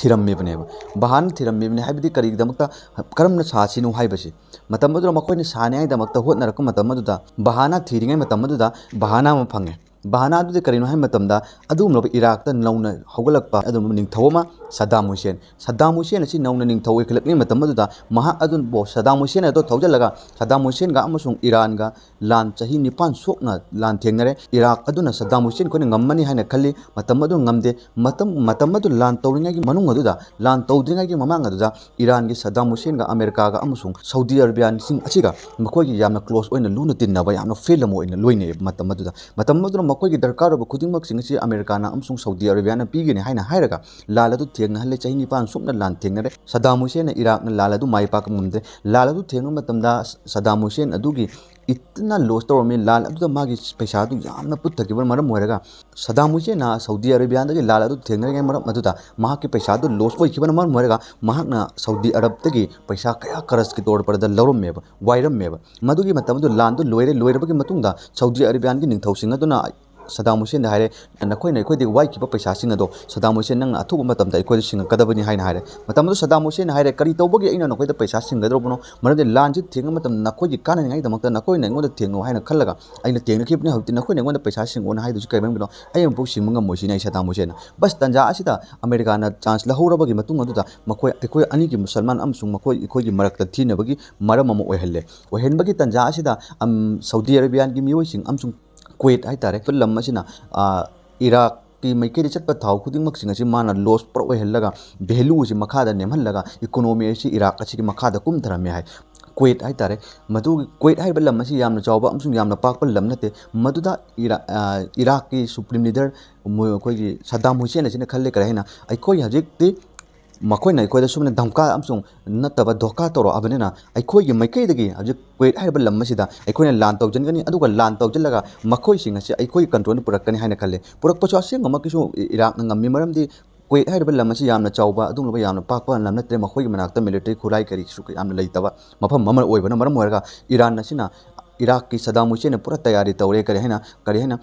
ꯊꯤꯔꯝꯃꯤꯕꯅꯦꯕ꯫ ꯕꯍꯥꯅꯥ ꯊꯤꯔꯝꯃꯤꯕꯅꯤ ꯍꯥꯏꯕꯗꯤ ꯀꯔꯤꯒꯤꯗꯃꯛꯇ, ꯀꯔꯝꯅ ꯁꯥꯁꯤꯅꯣ ꯍꯥꯏꯕꯁꯤ꯫ ꯃꯇꯝ ꯑꯗꯨꯗ ꯃꯈꯣꯏꯅ ꯁꯥꯅꯤꯡꯉꯥꯏꯗꯃꯛꯇ ꯍꯣꯠꯅꯔꯛꯄ ꯃꯇꯝ ꯑꯗꯨꯗ ꯕꯍꯥꯅꯥ ꯊꯤꯔꯤꯉꯩ ꯃꯇꯝ ꯑꯗꯨꯗ ꯕꯍꯥꯅꯥ ꯑꯃ ꯐꯪꯉꯦ꯫ ꯕꯍꯥꯅꯥ ꯑꯗꯨꯗꯤ ꯀꯔꯤꯅꯣ ꯍꯥꯏꯕ ꯃꯇꯝꯗ ꯑꯗꯨꯒꯨꯝꯂꯕ ꯏꯔꯥꯛꯇ ꯅꯧꯅ ꯍꯧꯒꯠꯂꯛꯄ ꯑꯗꯨꯒꯨꯝꯂꯕ ꯅꯤꯡꯊꯧ ꯑꯃ ꯁꯗꯥꯝ ꯍꯨꯁꯦꯟ꯫ ꯁꯗꯥꯝ ꯍꯨꯁꯦꯟ ꯑꯁꯤ ꯅꯧꯅ ꯅꯤꯡꯊꯧ ꯑꯣꯏꯈꯠꯂꯛꯂꯤꯉꯩ ꯃꯇꯝ ꯑꯗꯨꯗ ꯃꯍꯥꯛ ꯑꯗꯨꯕꯨ ꯁꯗꯥꯝ ꯍꯨꯁꯦꯟ ꯑꯗꯨ ꯊꯧꯖꯤꯜꯂꯒ ꯁꯗꯥꯝ ꯍꯨꯁꯦꯟꯒ ꯑꯃꯁꯨꯡ ꯏꯔꯥꯟꯒ ꯂꯥꯟ ꯆꯍꯤ ꯅꯤꯄꯥꯟ ꯁꯣꯛꯅ ꯂꯥꯟ ꯊꯦꯡꯅꯔꯦ꯫ ꯏꯔꯥꯛ ꯑꯗꯨꯅ ꯁꯗꯥꯝ ꯍꯨꯁꯦꯟ ꯑꯩꯈꯣꯏꯅ ꯉꯝꯃꯅꯤ ꯍꯥꯏꯅ ꯈꯜꯂꯤ꯫ ꯃꯇꯝ ꯑꯗꯨ ꯉꯝꯗꯦ꯫ ꯃꯇꯝ, ꯃꯇꯝ ꯑꯗꯨ ꯂꯥꯟ ꯇꯧꯔꯤꯉꯩꯒꯤ ꯃꯅꯨꯡ ꯑꯗꯨꯗ, ꯂꯥꯟ ꯇꯧꯗ꯭ꯔꯤꯉꯩꯒꯤ ꯃꯃꯥꯡ ꯑꯗꯨꯗ ꯏꯔꯥꯟꯒꯤ ꯁꯗꯥꯝ ꯍꯨꯁꯦꯟꯒ ꯑꯃꯦꯔꯤꯀꯥꯒ ꯑꯃꯁꯨꯡ ꯁꯥꯎꯗꯤ ꯑꯔꯕꯤꯌꯥꯟꯁꯤꯡ ꯑꯁꯤꯒ ꯃꯈꯣꯏꯒꯤ ꯌꯥꯝꯅ ꯀ꯭ꯂꯣꯁ ꯑꯣꯏꯅ ꯂꯨꯅ ꯇꯤꯟꯅꯕ ꯌꯥꯝꯅ ꯐ꯭ꯔꯦꯟ ꯑꯃ ꯑꯣꯏꯅ ꯂꯣꯏꯅꯩ꯫ ꯃꯇꯝ ꯑꯗꯨꯗ, ꯃꯇꯝ ꯑꯗꯨꯗ ꯃꯈꯣꯏꯒꯤ ꯗꯔꯀꯥꯔ ꯑꯣꯏꯕ ꯈꯨꯗꯤꯡꯃꯛꯁꯤꯡ ꯑꯁꯤ ꯑꯃꯦꯔꯤꯀꯥꯅ ꯑꯃꯁꯨꯡ ꯁꯥꯎꯗꯤ ꯑꯔꯕꯤꯌꯥꯅ ꯄꯤꯒꯅꯤ ꯍꯥꯏꯅ ꯍꯥꯏꯔꯒ ꯂꯥꯟ ꯑꯗꯨ ꯊꯦꯡꯅꯍꯜꯂꯦ꯫ ꯆꯍꯤ ꯅꯤꯄꯥꯟ ꯁꯨꯞꯅ ꯂꯥꯟ ꯊꯦꯡꯅꯔꯦ꯫ ꯁꯗꯥꯝ ꯍꯨꯁꯦꯟꯅ ꯏꯔꯥꯛꯅ ꯂꯥꯟ ꯑꯗꯨ ꯃꯥꯏ ꯄꯥꯛꯄ ꯉꯝꯗꯦ꯫ ꯂꯥꯟ ꯑꯗꯨ ꯊꯦꯡꯅꯕ ꯃꯇꯝꯗ ꯁꯗꯥꯝ ꯍꯨꯁꯦꯟ ꯑꯗꯨꯒꯤ ꯏꯠꯇꯅ ꯂꯣꯁ ꯇꯧꯔꯝꯃꯤ꯫ ꯂꯥꯟ ꯑꯗꯨꯗ ꯃꯥꯒꯤ ꯄꯩꯁꯥ ꯑꯗꯨ ꯌꯥꯝꯅ ꯄꯨꯊꯈꯤꯕꯅ ꯃꯔꯝ ꯑꯣꯏꯔꯒ ꯁꯗꯥꯝ ꯍꯨꯁꯦꯟꯅ ꯁꯥꯎꯗꯤ ꯑꯔꯦꯕꯤꯌꯥꯗꯒꯤ ꯂꯥꯟ ꯑꯗꯨ ꯊꯦꯡꯅꯔꯤꯉꯩ ꯃꯔꯝ ꯑꯗꯨꯗ ꯃꯍꯥꯛꯀꯤ ꯄꯩꯁꯥ ꯑꯗꯨ ꯂꯣꯁ ꯑꯣꯏꯈꯤꯕꯅ ꯃꯔꯝ ꯑꯣꯏꯔꯒ ꯃꯍꯥꯛꯅ ꯁꯥꯎꯗꯤ ꯑꯔꯕꯇꯒꯤ ꯄꯩꯁꯥ ꯀꯌꯥ ꯀꯔꯖꯀꯤ ꯇꯧꯔ ꯄꯔꯗ ꯂꯧꯔꯝꯃꯦꯕ, ꯋꯥꯏꯔꯝꯃꯦꯕ꯫ ꯃꯗꯨꯒꯤ ꯃꯇꯝ ꯑꯗꯨ ꯂꯥꯟꯗꯨ ꯂꯣꯏꯔꯦ꯫ ꯂꯣꯏꯔꯕꯒꯤ ꯃꯇꯨꯡꯗ ꯁꯥꯎꯗꯤ ꯑꯔꯦꯕꯤꯌꯥꯟꯒꯤ ꯅꯤꯡꯊꯧꯁꯤꯡ ꯑꯗꯨꯅ ꯁꯗꯥꯝ ꯍꯨꯁꯦꯟꯗ ꯍꯥꯏꯔꯦ, "ꯅꯈꯣꯏꯅ ꯑꯩꯈꯣꯏꯗꯒꯤ ꯋꯥꯏꯈꯤꯕ ꯄꯩꯁꯥꯁꯤꯡ ꯑꯗꯣ ꯁꯗꯥꯝ ꯍꯨꯁꯦꯟ, ꯅꯪꯅ ꯑꯊꯨꯕ ꯃꯇꯝꯗ ꯑꯩꯈꯣꯏꯗ ꯁꯤꯡꯉꯛꯀꯗꯕꯅꯤ" ꯍꯥꯏꯅ ꯍꯥꯏꯔꯦ꯫ ꯃꯇꯝ ꯑꯗꯨ ꯁꯗꯥꯝ ꯍꯨꯁꯦꯟꯅ ꯍꯥꯏꯔꯦ, "ꯀꯔꯤ ꯇꯧꯕꯒꯤ ꯑꯩꯅ ꯅꯈꯣꯏꯗ ꯄꯩꯁꯥ ꯁꯤꯡꯒꯗꯧꯔꯕꯅꯣ? ꯃꯔꯝꯗꯤ ꯂꯥꯟꯁꯤ ꯊꯦꯡꯕ ꯃꯇꯝꯗ ꯅꯈꯣꯏꯒꯤ ꯀꯥꯟꯅꯅꯤꯡꯉꯥꯏꯒꯤꯗꯃꯛꯇ ꯅꯈꯣꯏꯅ ꯑꯩꯉꯣꯟꯗ ꯊꯦꯡꯉꯨ ꯍꯥꯏꯅ ꯈꯜꯂꯒ ꯑꯩꯅ ꯊꯦꯡꯅꯈꯤꯕꯅꯤ꯫ ꯍꯧꯖꯤꯛꯇꯤ ꯅꯈꯣꯏꯅ ꯑꯩꯉꯣꯟꯗ ꯄꯩꯁꯥ ꯁꯤꯡꯉꯣꯅ ꯍꯥꯏꯗꯨꯁꯨ ꯀꯔꯤ ꯃꯔꯝꯒꯤꯅꯣ? ꯑꯩ ꯑꯃꯨꯛꯐꯥꯎ ꯁꯤꯡꯕ ꯉꯝꯃꯣꯏ" ꯁꯤꯅꯤ ꯑꯩ ꯁꯗꯥꯝ ꯍꯨꯁꯦꯟꯅ꯫ ꯕꯁ, ꯇꯥꯟꯖꯥ ꯑꯁꯤꯗ ꯑꯃꯦꯔꯤꯀꯥꯅ ꯆꯥꯟꯁ ꯂꯧꯍꯧꯔꯕꯒꯤ ꯃꯇꯨꯡ ꯑꯗꯨꯗ ꯃꯈꯣꯏ, ꯑꯩꯈꯣꯏ ꯑꯅꯤꯒꯤ, ꯃꯨꯁꯜꯃꯥꯟ ꯑꯃꯁꯨꯡ ꯃꯈꯣꯏ, ꯑꯩꯈꯣꯏꯒꯤ ꯃꯔꯛꯇ ꯊꯤꯅꯕꯒꯤ ꯃꯔꯝ ꯑꯃ ꯑꯣꯏꯍꯜꯂꯦ꯫ ꯑꯣꯏꯍꯟꯕꯒꯤ ꯇꯥꯟꯖꯥ ꯑꯁꯤꯗ, ꯑꯝ, ꯁꯥꯎꯗꯤ ꯑꯔꯦꯕꯤꯌꯥꯟꯒꯤ ꯃꯤꯑꯣꯏꯁꯤꯡ ꯑꯃꯁꯨꯡ ꯀꯨꯋꯦꯠ ꯍꯥꯏꯇꯥꯔꯦ, ꯂꯝ ꯑꯁꯤꯅ, ꯑ, ꯏꯔꯥꯛꯀꯤ ꯃꯥꯏꯀꯩꯗ ꯆꯠꯄ ꯊꯥꯎ ꯈꯨꯗꯤꯡꯃꯛꯁꯤꯡ ꯑꯁꯤ ꯃꯥꯅ ꯂꯣꯁ ꯄꯨꯔꯥ ꯑꯣꯏꯍꯜꯂꯒ, ꯚꯦꯂꯨ ꯑꯁꯤ ꯃꯈꯥꯗ ꯅꯦꯝꯍꯜꯂꯒ, ꯏꯀꯣꯅꯣꯃꯤ ꯑꯁꯤ ꯏꯔꯥꯛ ꯑꯁꯤꯒꯤ ꯃꯈꯥꯗ ꯀꯨꯝꯊꯔꯝꯃꯦ ꯍꯥꯏ꯫ ꯀꯨꯋꯦꯠ ꯍꯥꯏꯇꯥꯔꯦ, ꯃꯗꯨꯒꯤ ꯀꯨꯋꯦꯠ ꯍꯥꯏꯔꯤꯕ ꯂꯝ ꯑꯁꯤ ꯌꯥꯝꯅ ꯆꯥꯎꯕ ꯑꯃꯁꯨꯡ ꯌꯥꯝꯅ ꯄꯥꯛꯄ ꯂꯝ ꯅꯠꯇꯦ꯫ ꯃꯗꯨꯗ ꯏꯔꯥ-, ꯑ, ꯏꯔꯥꯛꯀꯤ ꯁꯨꯄ꯭ꯔꯤꯝ ꯂꯤꯗꯔ, ꯃꯣꯏ, ꯑꯩꯈꯣꯏꯒꯤ ꯁꯗꯥꯝ ꯍꯨꯁꯦꯟ ꯑꯁꯤꯅ ꯈꯜꯂꯦ ꯀꯔꯤ ꯍꯥꯏꯅ, ꯑꯩꯈꯣꯏ ꯍꯧꯖꯤꯛꯇꯤ ꯃꯈꯣꯏꯅ ꯑꯩꯈꯣꯏꯗ ꯁꯨꯝꯅ ꯙꯝꯀꯥ ꯑꯃꯁꯨꯡ ꯅꯠꯇꯕ ꯙꯣꯀꯥ ꯇꯧꯔꯛꯑꯕꯅꯤꯅ, ꯑꯩꯈꯣꯏꯒꯤ ꯃꯥꯏꯀꯩꯗꯒꯤ ꯍꯧꯖꯤꯛ ꯀꯨꯋꯦꯠ ꯍꯥꯏꯔꯤꯕ ꯂꯝ ꯑꯁꯤꯗ ꯑꯩꯈꯣꯏꯅ ꯂꯥꯟ ꯇꯧꯖꯟꯒꯅꯤ, ꯑꯗꯨꯒ ꯂꯥꯟ ꯇꯧꯖꯜꯂꯒ ꯃꯈꯣꯏꯁꯤꯡ ꯑꯁꯤ ꯑꯩꯈꯣꯏꯒꯤ ꯀꯟꯇ꯭ꯔꯣꯜꯗ ꯄꯨꯔꯛꯀꯅꯤ ꯍꯥꯏꯅ ꯈꯜꯂꯤ꯫ ꯄꯨꯔꯛꯄꯁꯨ ꯑꯁꯦꯡꯕꯃꯛꯀꯤꯁꯨ ꯏ-, ꯏꯔꯥꯛꯅ ꯉꯝꯃꯤ, ꯃꯔꯝꯗꯤ ꯀꯨꯋꯦꯠ ꯍꯥꯏꯔꯤꯕ ꯂꯝ ꯑꯁꯤ ꯌꯥꯝꯅ ꯆꯥꯎꯕ, ꯑꯗꯨꯒꯨꯝꯂꯕ ꯌꯥꯝꯅ ꯄꯥꯛꯄ ꯂꯝ ꯅꯠꯇ꯭ꯔꯦ, ꯃꯈꯣꯏꯒꯤ ꯃꯅꯥꯛꯇ ꯃꯤꯂꯤꯇꯔꯤ ꯈꯨꯠꯂꯥꯏ ꯀꯔꯤꯁꯨ ꯌꯥꯝꯅ ꯂꯩꯇꯕ ꯃꯐꯝ ꯑꯃ ꯑꯣꯏꯕꯅ ꯃꯔꯝ ꯑꯣꯏꯔꯒ ꯏꯔꯥꯟ ꯑꯁꯤꯅ, ꯏꯔꯥꯛꯀꯤ ꯁꯗꯥꯝ ꯍꯨꯁꯦꯟꯅ ꯄꯨꯔꯥ ꯇꯌꯥꯔꯤ ꯇꯧꯔꯦ, ꯀꯔꯤ ꯍꯥꯏꯅ, ꯀꯔꯤ ꯍꯥꯏꯅ,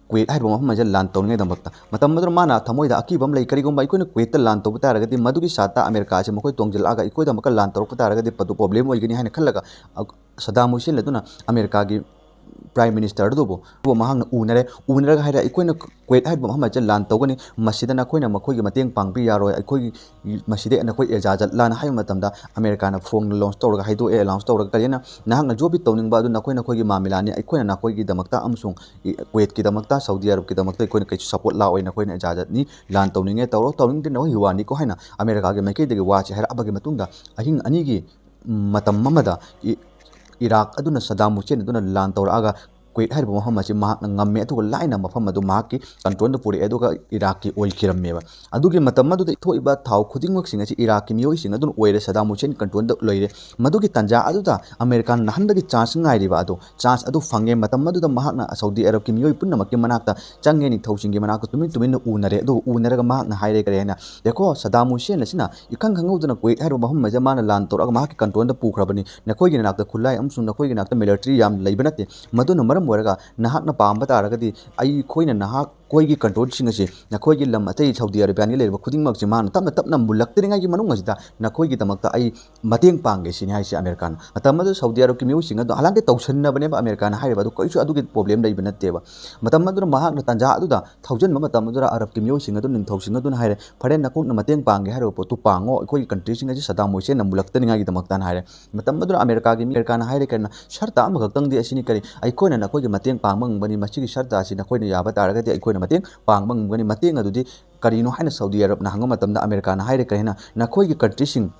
ꯀꯨꯋꯦꯠ ꯍꯥꯏꯔꯤꯕ ꯃꯐꯝ ꯑꯁꯤꯗ ꯂꯥꯟ ꯇꯧꯅꯤꯡꯉꯥꯏꯗꯃꯛꯇ꯫ ꯃꯇꯝ ꯑꯗꯨꯗ ꯃꯥꯅ ꯊꯃꯣꯏꯗ ꯑꯀꯤꯕ ꯑꯃ ꯂꯩ, ꯀꯔꯤꯒꯨꯝꯕ ꯑꯩꯈꯣꯏꯅ ꯀꯨꯋꯦꯠꯇ ꯂꯥꯟ ꯇꯧꯕ ꯇꯥꯔꯒꯗꯤ, ꯃꯗꯨꯒꯤ ꯁꯥꯠꯇ ꯑꯃꯦꯔꯤꯀꯥ ꯑꯁꯤ ꯃꯈꯣꯏ ꯇꯣꯡꯁꯤꯜꯂꯛꯑꯒ ꯑꯩꯈꯣꯏꯗ ꯑꯃꯨꯛꯀ ꯂꯥꯟ ꯇꯧꯔꯛꯄ ꯇꯥꯔꯒꯗꯤ ꯄ꯭ꯔꯣꯕ꯭ꯂꯦꯝ ꯑꯣꯏꯒꯅꯤ ꯍꯥꯏꯅ ꯈꯜꯂꯒ, ꯑ, ꯁꯗꯥꯝ ꯍꯨꯁꯦꯟ ꯑꯗꯨꯅ ꯑꯃꯦꯔꯤꯀꯥꯒꯤ ꯄ꯭ꯔꯥꯏꯝ ꯃꯤꯅꯤꯁꯇꯔ ꯑꯗꯨꯕꯨ ꯃꯍꯥꯛꯅ ꯎꯅꯔꯦ꯫ ꯎꯅꯔꯒ ꯍꯥꯏꯔꯦ, "ꯑꯩꯈꯣꯏꯅ ꯀꯨꯋꯦꯠ ꯍꯥꯏꯔꯤꯕ ꯃꯐꯝ ꯑꯁꯤꯗ ꯂꯥꯟ ꯇꯧꯒꯅꯤ, ꯃꯁꯤꯗ ꯅꯈꯣꯏꯅ ꯃꯈꯣꯏꯒꯤ ꯃꯇꯦꯡ ꯄꯥꯡꯕꯤ ꯌꯥꯔꯣꯏ, ꯑꯩꯈꯣꯏꯒꯤ ꯃꯁꯤꯗ ꯅꯈꯣꯏ ꯏꯖꯥꯖꯠ ꯂꯥꯟ" ꯍꯥꯏꯕ ꯃꯇꯝꯗ ꯑꯃꯦꯔꯤꯀꯥꯅ ꯐꯣꯡ ꯂꯣꯟꯁ ꯇꯧꯔꯒ ꯍꯥꯏꯗꯣꯛꯑꯦ, ꯑꯦꯅꯥꯎꯟꯁ ꯇꯧꯔꯒ, "ꯀꯔꯤ ꯍꯥꯏꯅ, ꯅꯍꯥꯛꯅ ꯖꯣꯕꯤ ꯇꯧꯅꯤꯡꯕ ꯑꯗꯨ ꯅꯈꯣꯏ ꯅꯈꯣꯏꯒꯤ ꯃꯥꯃꯤꯂꯥꯅꯤ, ꯑꯩꯈꯣꯏꯅ ꯅꯈꯣꯏꯒꯤꯗꯃꯛꯇ ꯑꯃꯁꯨꯡ ꯀꯨꯋꯦꯠꯀꯤꯗꯃꯛꯇ, ꯁꯥꯎꯗꯤ ꯑꯔꯕꯀꯤꯗꯃꯛꯇ ꯑꯩꯈꯣꯏꯅ ꯀꯩꯁꯨ ꯁꯄꯣꯔꯠ ꯂꯥꯛꯑꯣꯏ, ꯅꯈꯣꯏꯅ ꯏꯖꯥꯖꯠꯅꯤ, ꯂꯥꯟ ꯇꯧꯅꯤꯡꯉꯦ ꯇꯧꯔꯣ, ꯇꯧꯅꯤꯡꯗꯦ ꯅꯈꯣꯏꯒꯤ ꯋꯥꯅꯤꯀꯣ" ꯍꯥꯏꯅ ꯑꯃꯦꯔꯤꯀꯥꯒꯤ ꯃꯥꯏꯀꯩꯗꯒꯤ ꯋꯥꯁꯦ ꯍꯥꯏꯔꯛꯑꯕꯒꯤ ꯃꯇꯨꯡꯗ, ꯑꯍꯤꯡ ꯑꯅꯤꯒꯤ ꯃꯇꯝ ꯑꯃꯗ ꯏ-, ꯏꯔꯥꯛ ꯑꯗꯨꯅ, ꯁꯗꯥꯝ ꯍꯨꯁꯦꯟ ꯑꯗꯨꯅ ꯂꯥꯟ ꯇꯧꯔꯛꯑꯒ ꯀꯨꯋꯦꯠ ꯍꯥꯏꯔꯤꯕ ꯃꯐꯝ ꯑꯁꯤ ꯃꯍꯥꯛꯅ ꯉꯝꯃꯦ, ꯑꯗꯨꯒ ꯂꯥꯏꯅ ꯃꯐꯝ ꯑꯗꯨ ꯃꯍꯥꯛꯀꯤ ꯀꯟꯇ꯭ꯔꯣꯜꯗ ꯄꯨꯔꯛꯑꯦ, ꯑꯗꯨꯒ ꯏꯔꯥꯛꯀꯤ ꯑꯣꯏꯈꯤꯔꯝꯃꯦꯕ꯫ ꯑꯗꯨꯒꯤ ꯃꯇꯝ ꯑꯗꯨꯗ ꯊꯣꯛꯏꯕ ꯊꯥꯎ ꯈꯨꯗꯤꯡꯃꯛꯁꯤꯡ ꯑꯁꯤ ꯏꯔꯥꯛꯀꯤ ꯃꯤꯑꯣꯏꯁꯤꯡ ꯑꯗꯨꯅ ꯑꯣꯏꯔꯦ, ꯁꯗꯥꯝ ꯍꯨꯁꯦꯟ ꯀꯟꯇ꯭ꯔꯣꯜꯗ ꯂꯩꯔꯦ꯫ ꯃꯗꯨꯒꯤ ꯇꯥꯟꯖꯥ ꯑꯗꯨꯗ ꯑꯃꯦꯔꯤꯀꯥꯅ ꯅꯍꯥꯟꯗꯒꯤ ꯆꯥꯟꯁ ꯉꯥꯏꯔꯤꯕ ꯑꯗꯣ, ꯆꯥꯟꯁ ꯑꯗꯨ ꯐꯪꯉꯦ꯫ ꯃꯇꯝ ꯑꯗꯨꯗ ꯃꯍꯥꯛꯅ ꯁꯥꯎꯗꯤ ꯑꯔꯕꯀꯤ ꯃꯤꯑꯣꯏ ꯄꯨꯝꯅꯃꯛꯀꯤ ꯃꯅꯥꯛꯇ ꯆꯪꯉꯦ, ꯅꯤꯡꯊꯧꯁꯤꯡꯒꯤ ꯃꯅꯥꯛꯇ ꯇꯨꯃꯤꯟ ꯇꯨꯃꯤꯟꯅ ꯎꯅꯔꯦ꯫ ꯑꯗꯨꯒ ꯎꯅꯔꯒ ꯃꯍꯥꯛꯅ ꯍꯥꯏꯔꯦ, ꯀꯔꯤ ꯍꯥꯏꯅ, "ꯌꯦꯡꯈꯣ, ꯁꯗꯥꯝ ꯍꯨꯁꯦꯟ ꯑꯁꯤꯅ ꯏꯈꯪ ꯈꯪꯍꯧꯗꯅ ꯀꯨꯋꯦꯠ ꯍꯥꯏꯔꯤꯕ ꯃꯐꯝ ꯑꯁꯤꯗ ꯃꯥꯅ ꯂꯥꯟ ꯇꯧꯔꯛꯑꯒ ꯃꯍꯥꯛꯀꯤ ꯀꯟꯇ꯭ꯔꯣꯜꯗ ꯄꯨꯈ꯭ꯔꯕꯅꯤ꯫ ꯅꯈꯣꯏꯒꯤ ꯅꯅꯥꯛꯇ ꯈꯨꯠꯂꯥꯏ ꯑꯃꯁꯨꯡ ꯅꯈꯣꯏꯒꯤ ꯅꯥꯛꯇ ꯃꯤꯂꯤꯇꯔꯤ ꯌꯥꯝ ꯂꯩꯕ ꯅꯠꯇꯦ꯫ ꯃꯗꯨꯅ ꯃꯔꯝ ꯑꯣꯏꯔꯒ ꯅꯍꯥꯛꯅ ꯄꯥꯝꯕ ꯇꯥꯔꯒꯗꯤ ꯑꯩꯈꯣꯏꯅ ꯅꯍꯥꯛ ꯑꯩꯈꯣꯏꯒꯤ ꯀꯟꯇ꯭ꯔꯣꯜꯁꯤꯡ ꯑꯁꯤ ꯅꯈꯣꯏꯒꯤ ꯂꯝ ꯑꯇꯩ ꯁꯥꯎꯗꯤ ꯑꯔꯥꯕꯤꯌꯥꯒꯤ ꯂꯩꯔꯤꯕ ꯈꯨꯗꯤꯡꯃꯛꯁꯤ ꯃꯍꯥꯛꯅ ꯇꯞꯅ ꯇꯞꯅ ꯃꯨꯜꯂꯛꯇ꯭ꯔꯤꯉꯩꯒꯤ ꯃꯅꯨꯡ ꯑꯁꯤꯗ ꯅꯈꯣꯏꯒꯤꯗꯃꯛꯇ ꯑꯩ ꯃꯇꯦꯡ ꯄꯥꯡꯒꯦ ꯁꯤꯅꯤ ꯍꯥꯏꯁꯦ ꯑꯃꯦꯔꯤꯀꯥꯅ꯫ ꯃꯇꯝ ꯑꯗꯨꯗ ꯁꯥꯎꯗꯤ ꯑꯔꯕꯀꯤ ꯃꯤꯑꯣꯏꯁꯤꯡ ꯑꯗꯣ ꯍꯂꯥꯟꯗꯤ ꯇꯧꯁꯟꯅꯕꯅꯦꯕ ꯑꯃꯦꯔꯤꯀꯥꯅ ꯍꯥꯏꯔꯤꯕ ꯑꯗꯨ ꯀꯔꯤꯁꯨ ꯑꯗꯨꯒꯤ ꯄ꯭ꯔꯣꯕ꯭ꯂꯦꯝ ꯂꯩꯕ ꯅꯠꯇꯦꯕ꯫ ꯃꯇꯝ ꯑꯗꯨꯗ ꯃꯍꯥꯛꯅ ꯇꯥꯟꯖꯥ ꯑꯗꯨꯗ ꯊꯧꯖꯤꯟꯕ ꯃꯇꯝ ꯑꯗꯨꯗ ꯑꯔꯕꯀꯤ ꯃꯤꯑꯣꯏꯁꯤꯡ ꯑꯗꯨ ꯅꯤꯡꯊꯧꯁꯤꯡ ꯑꯗꯨꯅ ꯍꯥꯏꯔꯦ, ꯐꯔꯦ, ꯅꯀꯣꯛꯅ ꯃꯇꯦꯡ ꯄꯥꯡꯒꯦ ꯍꯥꯏꯔꯤꯕ ꯄꯣꯠꯇꯨ ꯄꯥꯡꯉꯣ, ꯑꯩꯈꯣꯏꯒꯤ ꯀꯟꯇ꯭ꯔꯤꯁꯤꯡ ꯑꯁꯤ ꯁꯗꯥꯝ ꯍꯨꯁꯦꯟꯅ ꯃꯨꯜꯂꯛꯇꯅꯤꯡꯉꯥꯏꯒꯤꯗꯃꯛꯇꯅ ꯍꯥꯏꯔꯦ꯫ ꯃꯇꯝ ꯑꯗꯨꯗ ꯑꯃꯦꯔꯤꯀꯥꯒꯤ ꯃꯤ ꯑꯃꯦꯔꯤꯀꯥꯅ ꯍꯥꯏꯔꯦ ꯀꯩꯅꯣ, ꯁꯔꯇ ꯑꯃꯈꯛꯇꯪꯗꯤ ꯑꯁꯤꯅꯤ, ꯀꯔꯤ, ꯑꯩꯈꯣꯏꯅ ꯅꯈꯣꯏꯒꯤ ꯃꯇꯦꯡ ꯄꯥꯡꯕ ꯉꯝꯒꯅꯤ, ꯃꯁꯤꯒꯤ ꯁꯔꯇ ꯑꯁꯤ ꯅꯈꯣꯏꯅ ꯌꯥꯕ ꯇꯥꯔꯒꯗꯤ ꯑꯩꯈꯣꯏꯅ ꯃꯇꯦꯡ ꯄꯥꯡꯕ ꯉꯝꯒꯅꯤ꯫ ꯃꯇꯦꯡ ꯑꯗꯨꯗꯤ ꯀꯔꯤꯅꯣ ꯍꯥꯏꯅ ꯁꯥꯎꯗꯤ ꯑꯔꯕꯅ ꯍꯪꯕ ꯃꯇꯝꯗ ꯑꯃꯦꯔꯤꯀꯥꯅ ꯍꯥꯏꯔꯦ ꯀꯔꯤ ꯍꯥꯏꯅ, ꯅꯈꯣꯏꯒꯤ ꯀꯟꯇ꯭ꯔꯤꯁꯤꯡ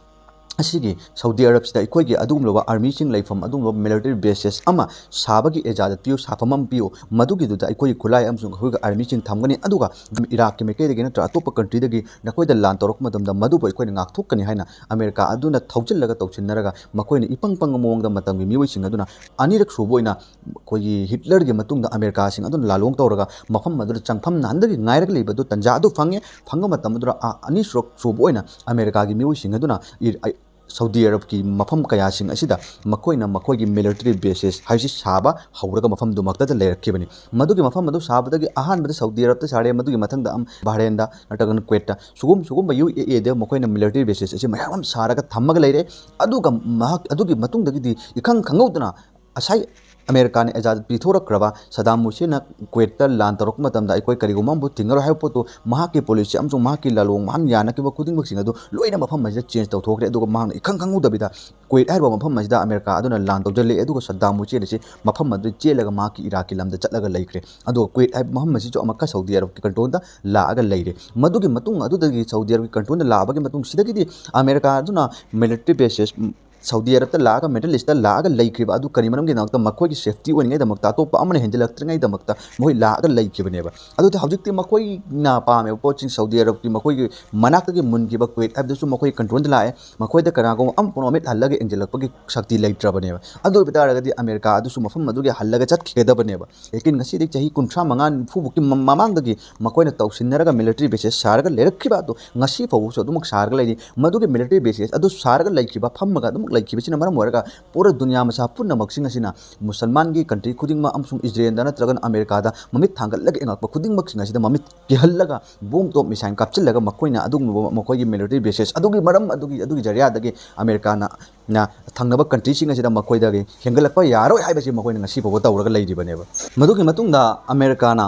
ꯑꯁꯤꯒꯤ ꯁꯥꯎꯗꯤ ꯑꯔꯕꯁꯤꯗ ꯑꯩꯈꯣꯏꯒꯤ ꯑꯗꯨꯒꯨꯝꯂꯕ ꯑꯥꯔꯃꯤꯁꯤꯡ ꯂꯩꯐꯝ, ꯑꯗꯨꯒꯨꯝꯂꯕ ꯃꯤꯂꯤꯇꯔꯤ ꯕꯦꯁꯦꯁ ꯑꯃ ꯁꯥꯕꯒꯤ ꯏꯖꯥꯖꯠ ꯄꯤꯌꯨ, ꯁꯥꯐꯝ ꯑꯃ ꯄꯤꯌꯨ, ꯃꯗꯨꯒꯤꯗꯨꯗ ꯑꯩꯈꯣꯏꯒꯤ ꯈꯨꯠꯂꯥꯏ ꯑꯃꯁꯨꯡ ꯑꯩꯈꯣꯏꯒꯤ ꯑꯥꯔꯃꯤꯁꯤꯡ ꯊꯝꯒꯅꯤ, ꯑꯗꯨꯒ ꯏꯔꯥꯛꯀꯤ ꯃꯥꯏꯀꯩꯗꯒꯤ ꯅꯠꯇ꯭ꯔꯒ ꯑꯇꯣꯞꯄ ꯀꯟꯇ꯭ꯔꯤꯗꯒꯤ ꯅꯈꯣꯏꯗ ꯂꯥꯟ ꯇꯧꯔꯛꯄ ꯃꯇꯝꯗ ꯃꯗꯨꯕꯨ ꯑꯩꯈꯣꯏꯅ ꯉꯥꯛꯊꯣꯛꯀꯅꯤ ꯍꯥꯏꯅ ꯑꯃꯦꯔꯤꯀꯥ ꯑꯗꯨꯅ ꯊꯧꯖꯤꯜꯂꯒ ꯇꯧꯁꯤꯟꯅꯔꯒ ꯃꯈꯣꯏꯅ ꯏꯄꯪ ꯄꯪꯕ ꯃꯑꯣꯡꯗ ꯃꯇꯝꯒꯤ ꯃꯤꯑꯣꯏꯁꯤꯡ ꯑꯗꯨꯅ ꯑꯅꯤꯔꯛ ꯁꯨꯕ ꯑꯣꯏꯅ ꯑꯩꯈꯣꯏꯒꯤ ꯍꯤꯠꯂꯔꯒꯤ ꯃꯇꯨꯡꯗ ꯑꯃꯦꯔꯤꯀꯥꯁꯤꯡ ꯑꯗꯨꯅ ꯂꯥꯂꯣꯡ ꯇꯧꯔꯒ ꯃꯐꯝ ꯑꯗꯨꯗ ꯆꯪꯐꯝ ꯅꯍꯥꯟꯗꯒꯤ ꯉꯥꯏꯔꯒ ꯂꯩꯕ ꯑꯗꯨ ꯇꯟꯖꯥ ꯑꯗꯨ ꯐꯪꯉꯦ꯫ ꯐꯪꯕ ꯃꯇꯝ ꯑꯗꯨꯗ ꯑ-, ꯑꯅꯤꯁꯨꯔꯛ ꯁꯨꯕ ꯑꯣꯏꯅ ꯑꯃꯦꯔꯤꯀꯥꯒꯤ ꯃꯤꯑꯣꯏꯁꯤꯡ ꯑꯗꯨꯅ ꯏ-, ꯑ-, ꯁꯥꯎꯗꯤ ꯑꯔꯕꯀꯤ ꯃꯐꯝ ꯀꯌꯥꯁꯤꯡ ꯑꯁꯤꯗ ꯃꯈꯣꯏꯅ ꯃꯈꯣꯏꯒꯤ ꯃꯤꯂꯤꯇꯔꯤ ꯕꯦꯁꯦꯁ ꯍꯥꯏꯕꯁꯤ ꯁꯥꯕ ꯍꯧꯔꯒ ꯃꯐꯝꯗꯨꯃꯛꯇꯗ ꯂꯩꯔꯛꯈꯤꯕꯅꯤ꯫ ꯃꯗꯨꯒꯤ ꯃꯐꯝ ꯑꯗꯨ ꯁꯥꯕꯗꯒꯤ ꯑꯍꯥꯟꯕꯗ ꯁꯥꯎꯗꯤ ꯑꯔꯕꯇ ꯁꯥꯔꯦ, ꯃꯗꯨꯒꯤ ꯃꯊꯪꯗ ꯑꯝ-, ꯕꯍꯔꯦꯟꯗ ꯅꯠꯇ꯭ꯔꯒꯅ ꯀꯨꯋꯦꯠꯇ ꯁꯤꯒꯨꯝ-, ꯁꯤꯒꯨꯝꯕ ꯌꯨ ꯑꯦ ꯏꯗ ꯃꯈꯣꯏꯅ ꯃꯤꯂꯤꯇꯔꯤ ꯕꯦꯁꯦꯁ ꯑꯁꯤ ꯃꯌꯥꯝ ꯑꯃ ꯁꯥꯔꯒ ꯊꯝꯃꯒ ꯂꯩꯔꯦ꯫ ꯑꯗꯨꯒ ꯃꯍꯥꯛ, ꯑꯗꯨꯒꯤ ꯃꯇꯨꯡꯗꯒꯤꯗꯤ ꯏꯈꯪ ꯈꯪꯍꯧꯗꯅ ꯉꯁꯥꯏ ꯑꯃꯦꯔꯤꯀꯥꯅ ꯏꯖꯥꯖꯠ ꯄꯤꯊꯣꯔꯛꯈ꯭ꯔꯕ ꯁꯗꯥꯝ ꯍꯨꯁꯦꯟꯅ ꯀꯨꯋꯦꯠꯇ ꯂꯥꯟ ꯇꯧꯔꯛꯄ ꯃꯇꯝꯗ ꯑꯩꯈꯣꯏ ꯀꯔꯤꯒꯨꯝꯕ ꯑꯃꯕꯨ ꯊꯤꯡꯉꯔꯣꯏ ꯍꯥꯏꯕ ꯄꯣꯠꯇꯨ ꯃꯍꯥꯛꯀꯤ ꯄꯣꯂꯤꯁꯤ ꯑꯃꯁꯨꯡ ꯃꯍꯥꯛꯀꯤ ꯂꯥꯂꯣꯡ, ꯃꯍꯥꯛꯅ ꯌꯥꯅꯈꯤꯕ ꯈꯨꯗꯤꯡꯃꯛꯁꯤꯡ ꯑꯗꯨ ꯂꯣꯏꯅ ꯃꯐꯝ ꯑꯁꯤꯗ ꯆꯦꯟꯖ ꯇꯧꯊꯣꯛꯈ꯭ꯔꯦ꯫ ꯑꯗꯨꯒ ꯃꯍꯥꯛꯅ ꯏꯈꯪ ꯈꯪꯍꯧꯗꯕꯤꯗ ꯀꯨꯋꯦꯠ ꯍꯥꯏꯔꯤꯕ ꯃꯐꯝ ꯑꯁꯤꯗ ꯑꯃꯦꯔꯤꯀꯥ ꯑꯗꯨꯅ ꯂꯥꯟ ꯇꯧꯁꯤꯜꯂꯛꯑꯦ꯫ ꯑꯗꯨꯒ ꯁꯗꯥꯝ ꯍꯨꯁꯦꯟ ꯑꯁꯤ ꯃꯐꯝ ꯑꯗꯨꯗ ꯆꯦꯜꯂꯒ ꯃꯍꯥꯛꯀꯤ ꯏꯔꯥꯛꯀꯤ ꯂꯝꯗ ꯆꯠꯂꯒ ꯂꯩꯈ꯭ꯔꯦ꯫ ꯑꯗꯨꯒ ꯀꯨꯋꯦꯠ ꯍꯥꯏꯕ ꯃꯐꯝ ꯑꯁꯤꯁꯨ ꯑꯃꯨꯛꯀ ꯁꯥꯎꯗꯤ ꯑꯔꯕꯀꯤ ꯀꯟꯇ꯭ꯔꯣꯜꯗ ꯂꯥꯛꯑꯒ ꯂꯩꯔꯦ꯫ ꯃꯗꯨꯒꯤ ꯃꯇꯨꯡ ꯑꯗꯨꯗꯒꯤ ꯁꯥꯎꯗꯤ ꯑꯔꯕꯀꯤ ꯀꯟꯇ꯭ꯔꯣꯜꯗ ꯂꯥꯛꯑꯕꯒꯤ ꯃꯇꯨꯡ ꯁꯤꯗꯒꯤꯗꯤ ꯑꯃꯦꯔꯤꯀꯥ ꯑꯗꯨꯅ ꯃꯤꯂꯤꯇꯔꯤ ꯕꯦꯁꯦꯁ ꯁꯥꯎꯗꯤ ꯑꯔꯕꯇ ꯂꯥꯛꯑꯒ, ꯃꯤꯗꯜ ꯏꯁꯇ ꯂꯥꯛꯑꯒ ꯂꯩꯈ꯭ꯔꯤꯕ ꯑꯗꯨ ꯀꯔꯤ ꯃꯔꯝꯒꯤꯗꯃꯛꯇ? ꯃꯈꯣꯏꯒꯤ ꯁꯦꯐꯇꯤ ꯑꯣꯏꯅꯉꯩꯗꯃꯛꯇ, ꯑꯇꯣꯞꯄ ꯑꯃꯅ ꯍꯦꯟꯖꯤꯜꯂꯛꯇ꯭ꯔꯤꯉꯩꯗꯃꯛꯇ ꯃꯈꯣꯏ ꯂꯥꯛꯑꯒ ꯂꯩꯈꯤꯕꯅꯦꯕ꯫ ꯑꯗꯨꯗꯤ ꯍꯧꯖꯤꯛꯇꯤ ꯃꯈꯣꯏꯅ ꯄꯥꯝꯃꯤꯕ ꯄꯣꯠꯁꯤꯡ, ꯁꯥꯎꯗꯤ ꯑꯔꯕꯀꯤ ꯃꯈꯣꯏꯒꯤ ꯃꯅꯥꯛꯇꯒꯤ ꯃꯨꯟꯈꯤꯕ ꯀꯨꯋꯦꯠ ꯍꯥꯏꯕꯗꯨꯁꯨ ꯃꯈꯣꯏ ꯀꯟꯇ꯭ꯔꯣꯜꯗ ꯂꯥꯛꯑꯦ꯫ ꯃꯈꯣꯏꯗ ꯀꯅꯥꯒꯨꯝꯕ ꯑꯃ ꯄꯨꯝꯅꯃꯛ ꯃꯤꯠ ꯍꯜꯂꯒ ꯌꯦꯡꯁꯤꯜꯂꯛꯄꯒꯤ ꯁꯛꯇꯤ ꯂꯩꯇ꯭ꯔꯕꯅꯦꯕ꯫ ꯑꯗꯨ ꯑꯣꯏꯕ ꯇꯥꯔꯒꯗꯤ ꯑꯃꯦꯔꯤꯀꯥ ꯑꯗꯨꯁꯨ ꯃꯐꯝ ꯑꯗꯨꯒꯤ ꯍꯜꯂꯒ ꯆꯠꯈꯤꯒꯗꯕꯅꯦꯕ꯫ ꯂꯦꯀꯤꯟ ꯉꯁꯤꯗꯤ ꯆꯍꯤ ꯀꯨꯟꯊ꯭ꯔꯥ ꯃꯉꯥ, ꯅꯤꯐꯨ ꯐꯥꯎꯀꯤ ꯃ-, ꯃꯃꯥꯡꯗꯒꯤ ꯃꯈꯣꯏꯅ ꯇꯧꯁꯤꯟꯅꯔꯒ ꯃꯤꯂꯤꯇꯔꯤ ꯕꯦꯁꯦꯁ ꯁꯥꯔꯒ ꯂꯩꯔꯛꯈꯤꯕ ꯑꯗꯨ ꯉꯁꯤ ꯐꯥꯎꯕꯁꯨ ꯑꯗꯨꯃꯛ ꯁꯥꯔꯒ ꯂꯩꯔꯤ꯫ ꯃꯗꯨꯒꯤ ꯃꯤꯂꯤꯇꯔꯤ ꯕꯦꯁꯦꯁ ꯑꯗꯨ ꯁꯥꯔꯒ ꯂꯩꯈꯤꯕ, ꯐꯝꯃꯒ ꯑꯗꯨꯃꯛ ꯂꯩꯈꯤꯕꯁꯤꯅ ꯃꯔꯝ ꯑꯣꯏꯔꯒ ꯄꯨꯔꯥ ꯗꯨꯅꯤꯌꯥ ꯃꯁꯥ ꯄꯨꯝꯅꯃꯛꯁꯤꯡ ꯑꯁꯤꯅ ꯃꯨꯁꯜꯃꯥꯟꯒꯤ ꯀꯟꯇ꯭ꯔꯤ ꯈꯨꯗꯤꯡꯃꯛ ꯑꯃꯁꯨꯡ ꯏꯖꯔꯦꯜꯗ ꯅꯠꯇ꯭ꯔꯒꯅ ꯑꯃꯦꯔꯤꯀꯥꯗ ꯃꯃꯤꯠ ꯊꯥꯡꯒꯠꯂꯒ ꯌꯦꯡꯉꯛꯄ ꯈꯨꯗꯤꯡꯃꯛꯁꯤꯡ ꯑꯁꯤꯗ ꯃꯃꯤꯠ ꯀꯤꯍꯜꯂꯒ ꯕꯣꯝ ꯇꯣꯞ ꯃꯤꯁꯥꯏꯜ ꯀꯥꯞꯁꯤꯜꯂꯒ ꯃꯈꯣꯏꯅ ꯑꯗꯨꯒꯨꯝꯂꯕ ꯃꯈꯣꯏꯒꯤ ꯃꯤꯂꯤꯇꯔꯤ ꯕꯦꯁꯦꯁ ꯑꯗꯨꯒꯤ ꯃꯔꯝ ꯑꯗꯨꯒꯤ ꯑꯗꯨꯒꯤ ꯖꯔꯤꯌꯥꯗꯒꯤ ꯑꯃꯦꯔꯤꯀꯥꯅ ꯅ ꯊꯪꯅꯕ ꯀꯟꯇ꯭ꯔꯤꯁꯤꯡ ꯑꯁꯤꯗ ꯃꯈꯣꯏꯗꯒꯤ ꯍꯦꯟꯒꯠꯂꯛꯄ ꯌꯥꯔꯣꯏ ꯍꯥꯏꯕꯁꯤ ꯃꯈꯣꯏꯅ ꯉꯁꯤ ꯐꯥꯎꯕ ꯇꯧꯔꯒ ꯂꯩꯔꯤꯕꯅꯦꯕ꯫ ꯃꯗꯨꯒꯤ ꯃꯇꯨꯡꯗ ꯑꯃꯦꯔꯤꯀꯥꯅ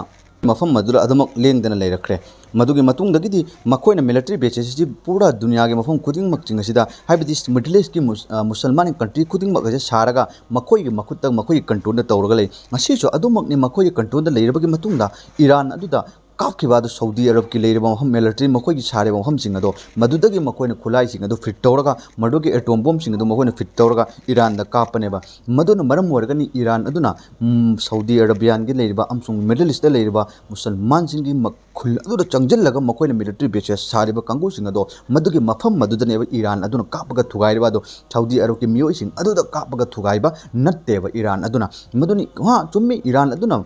ꯃꯐꯝ ꯑꯗꯨꯗ ꯑꯗꯨꯃꯛ ꯂꯦꯡꯗꯅ ꯂꯩꯔꯛꯈ꯭ꯔꯦ꯫ ꯃꯗꯨꯒꯤ ꯃꯇꯨꯡꯗꯒꯤꯗꯤ ꯃꯈꯣꯏꯅ ꯃꯤꯂꯤꯇꯔꯤ ꯕꯦꯁꯦꯁ ꯑꯁꯤ ꯄꯨꯔꯥ ꯗꯨꯅꯤꯌꯥꯒꯤ ꯃꯐꯝ ꯈꯨꯗꯤꯡꯃꯛꯁꯤꯡ ꯑꯁꯤꯗ, ꯍꯥꯏꯕꯗꯤ ꯃꯤꯗꯜ ꯏꯁꯀꯤ ꯃꯨꯁ-, ꯑ, ꯃꯨꯁꯜꯃꯥꯟ ꯀꯟꯇ꯭ꯔꯤ ꯈꯨꯗꯤꯡꯃꯛ ꯑꯁꯤ ꯁꯥꯔꯒ ꯃꯈꯣꯏꯒꯤ ꯃꯈꯨꯠꯇ, ꯃꯈꯣꯏꯒꯤ ꯀꯟꯇ꯭ꯔꯣꯜꯗ ꯇꯧꯔꯒ ꯂꯩ꯫ ꯉꯁꯤꯁꯨ ꯑꯗꯨꯃꯛꯅꯤ, ꯃꯈꯣꯏꯒꯤ ꯀꯟꯇ꯭ꯔꯣꯜꯗ ꯂꯩꯔꯕꯒꯤ ꯃꯇꯨꯡꯗ ꯏꯔꯥꯟ ꯑꯗꯨꯗ ꯀꯥꯞꯈꯤꯕ ꯑꯗꯨ ꯁꯥꯎꯗꯤ ꯑꯔꯕꯀꯤ ꯂꯩꯔꯤꯕ ꯃꯐꯝ, ꯃꯤꯂꯤꯇꯔꯤ ꯃꯈꯣꯏꯒꯤ ꯁꯥꯔꯤꯕ ꯃꯐꯝꯁꯤꯡ ꯑꯗꯣ, ꯃꯗꯨꯗꯒꯤ ꯃꯈꯣꯏꯅ ꯈꯨꯠꯂꯥꯏꯁꯤꯡ ꯑꯗꯨ ꯐꯤꯠ ꯇꯧꯔꯒ, ꯃꯗꯨꯒꯤ ꯑꯦꯇꯣꯝ ꯕꯣꯝꯁꯤꯡ ꯑꯗꯨ ꯃꯈꯣꯏꯅ ꯐꯤꯠ ꯇꯧꯔꯒ ꯏꯔꯥꯟꯗ ꯀꯥꯞꯄꯅꯦꯕ꯫ ꯃꯗꯨꯅ ꯃꯔꯝ ꯑꯣꯏꯔꯒꯅꯤ ꯏꯔꯥꯟ ꯑꯗꯨꯅ, ꯎꯝ, ꯁꯥꯎꯗꯤ ꯑꯔꯕꯤꯌꯥꯟꯒꯤ ꯂꯩꯔꯤꯕ ꯑꯃꯁꯨꯡ ꯃꯤꯗꯜ ꯏꯁꯇ ꯂꯩꯔꯤꯕ ꯃꯨꯁꯜꯃꯥꯟꯁꯤꯡꯒꯤ ꯃ-, ꯈꯨꯜ ꯑꯗꯨꯗ ꯆꯪꯁꯤꯜꯂꯒ ꯃꯈꯣꯏꯅ ꯃꯤꯂꯤꯇꯔꯤ ꯕꯦꯁꯦꯁ ꯁꯥꯔꯤꯕ ꯀꯥꯡꯕꯨꯁꯤꯡ ꯑꯗꯣ, ꯃꯗꯨꯒꯤ ꯃꯐꯝ ꯑꯗꯨꯗꯅꯦꯕ ꯏꯔꯥꯟ ꯑꯗꯨꯅ ꯀꯥꯞꯄꯒ ꯊꯨꯒꯥꯏꯔꯤꯕ ꯑꯗꯣ꯫ ꯁꯥꯎꯗꯤ ꯑꯔꯕꯀꯤ ꯃꯤꯑꯣꯏꯁꯤꯡ ꯑꯗꯨꯗ ꯀꯥꯞꯄꯒ ꯊꯨꯒꯥꯏꯕ ꯅꯠꯇꯦꯕ ꯏꯔꯥꯟ ꯑꯗꯨꯅ꯫ ꯃꯗꯨꯅꯤ, ꯍꯥ, ꯆꯨꯝꯃꯤ, ꯏꯔꯥꯟ ꯑꯗꯨꯅ